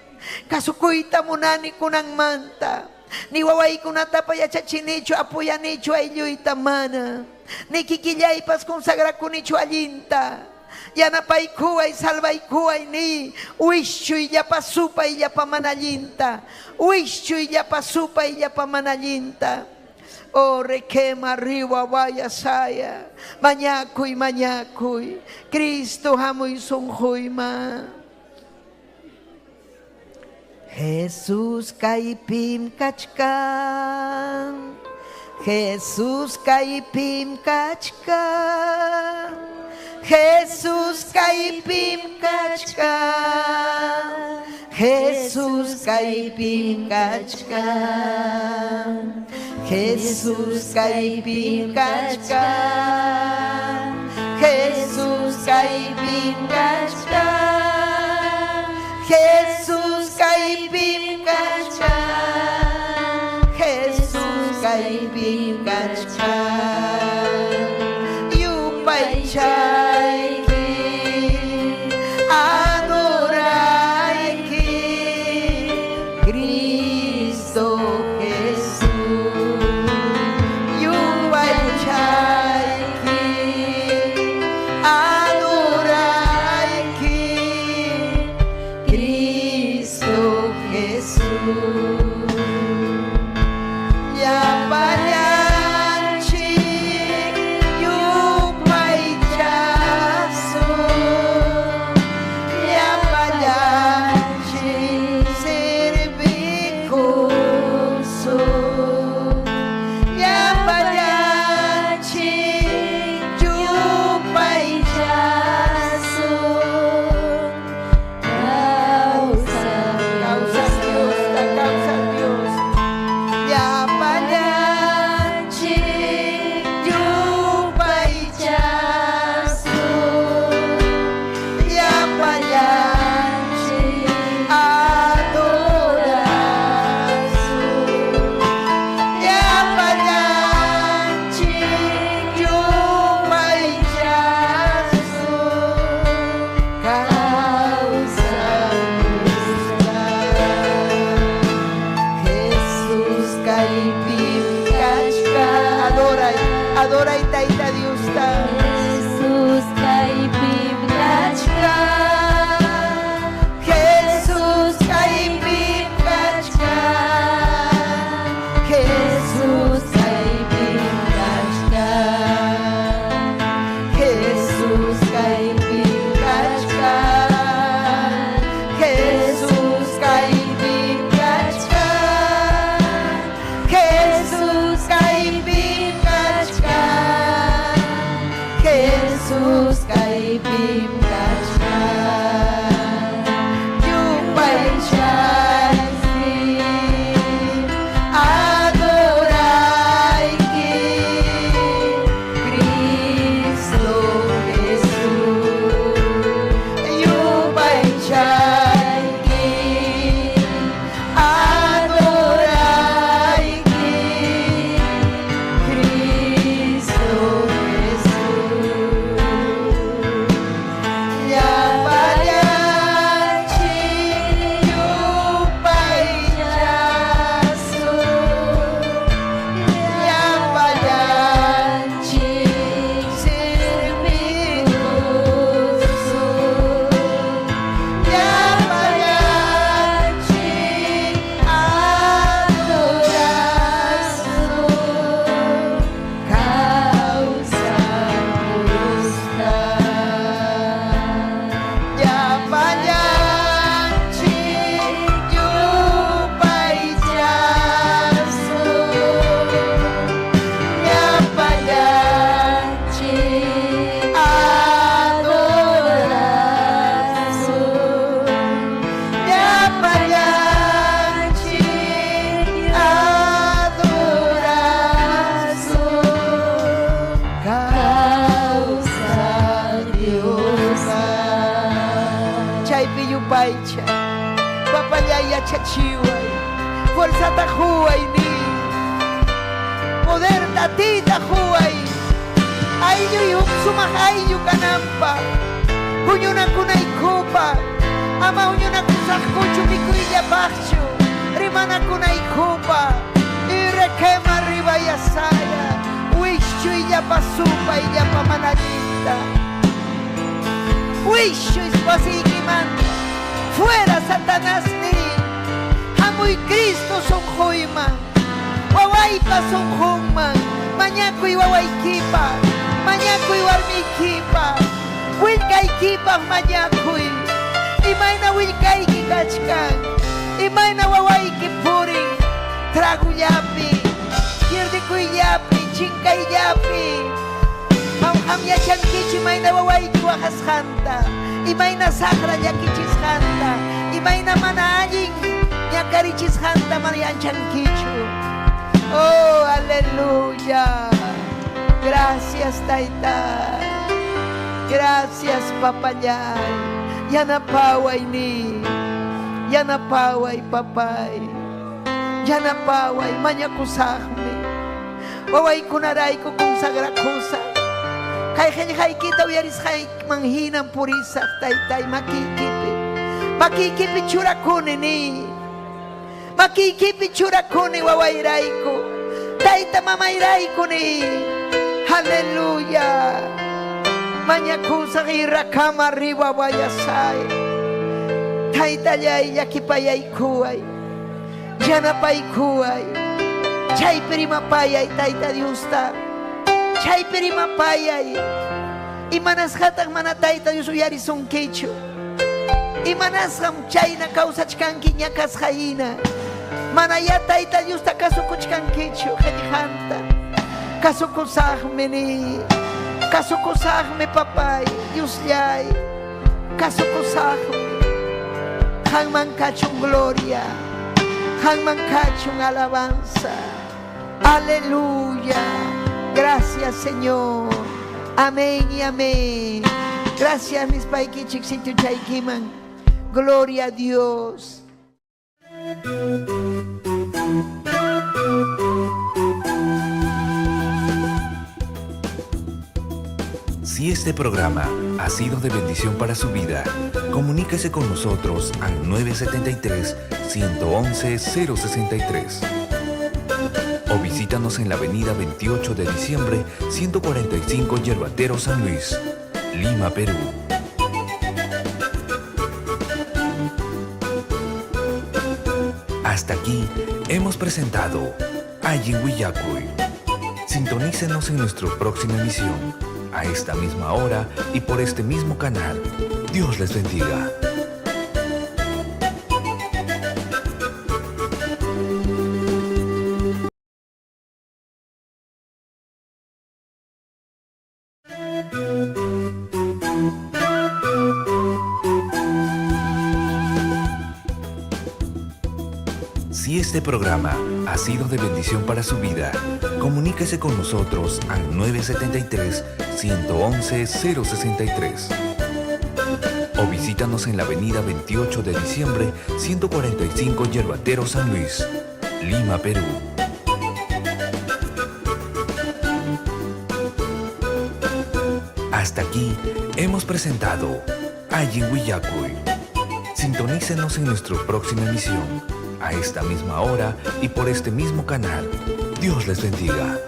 Speaker 6: Kasukuyta munani kunanmanta. Ni wawaykunatapa yachachinichu apuyanichu aylluyta mana. Ni kikillaypas consagrakunichu allinta. Yanapaykuway, salvaykuway ni wischuy llapa supay llapa mana allinta. Wischuy llapa supay llapa mana allinta. Oh, requema arriba vaya saya. Mañakuy, mañakuy. Cristo hamuy sunquyma. Jesús kaypim kachkan. Jesús kaypim kachkan. Jesús kaypim kachkan. Jesús kaypim kachkan. Jesús kaypim kachkan. Jesús kaypim kachkan. Jesús kaypim kachkan. Jesús kaypim kachkan. Yupaychayki, adorayki, Cristo Jesús. Yupaychayki, adorayki, Cristo Jesús. Llapallanchik yupaychasun, llapallanchik servikusun, llapallanchik yupaychasun. Causa Diosta, causa Diosta. Yachachiway. Fuerzata huway ni. Poderta atiyta huway. Aylluy huk sumaq ayllu kananpaq. Huñunakunaykupaq. Ama huñunakusaqkuchu mikuyllapaqchu. Rimanakunaykupaq. Irrequema arriba yasaya. Wischuy llapa supay llapa mana allinta. Wischuy wasiykimanta. Fuera Satanás ni. Hamuy Cristo sunquyman. Wawaypa sunqunman. Mañakuy wawaykipa. Mañakuy warmiykipa. Willkaykipaq mañakuy. Imayna willkayki kachkan. Imayna wawayki purin. Tragullapi. Pierdikuyllapi. Chinkayllapi. Qam yachankichu imayna wawayki waqasqanta. Imayna saqra llakichisqanta. Imayna mana allin ñakarichisqanta mana yachankichu. Oh, aleluya. Gracias, Tayta. Gracias, papallay. Yanapaway ni. Yanapaway, papay. Yanapaway, mañakusaqmi. Wawaykunarayku consagrakusaq. Kay qillqaykita uyarisqayman hinan purisaq, taytay, makiykipi. Makiykipi churakuni ni. Makiykipi churakuni wawayrayku. Tayta mamayrayku ni. Aleluya. Mañakusaq irrakama arriba wayasay. Taytallay llakipayaykuway. Yanapaykuway. Chaypi rimapayay Tayta Diosta. Chaypi rimapayay. Imanasqataq mana Tayta Dios uyarisunkichu. Imanasqam chayna kawsachkanki ñakasqa hina. Mana ya Tayta Diosta kasukuchkankichu qillqanta. Kasukusaqmi ni. Kasukusaqmi papay, Diosllay. Kasukusaqmi. Qanman kachun gloria. Qanman kachun alabanza. Aleluya. Gracias, Señor. Amén y amén. Gracias, mis paykichik sitiochaykiman. Gloria a Dios.
Speaker 1: Si este programa ha sido de bendición para su vida, comuníquese con nosotros al 973-111-063. O visítanos en la avenida 28 de diciembre, 145 Yerbatero San Luis, Lima, Perú. Hasta aquí hemos presentado Allin Willakuy. Sintonícenos en nuestra próxima emisión, a esta misma hora y por este mismo canal. Dios les bendiga. Si este programa ha sido de bendición para su vida, comuníquese con nosotros al 973-111-063. O visítanos en la avenida 28 de diciembre, 145 Yerbatero San Luis, Lima, Perú. Hasta aquí hemos presentado Allin Willakuy. Sintonícenos en nuestra próxima emisión, a esta misma hora y por este mismo canal. Dios les bendiga.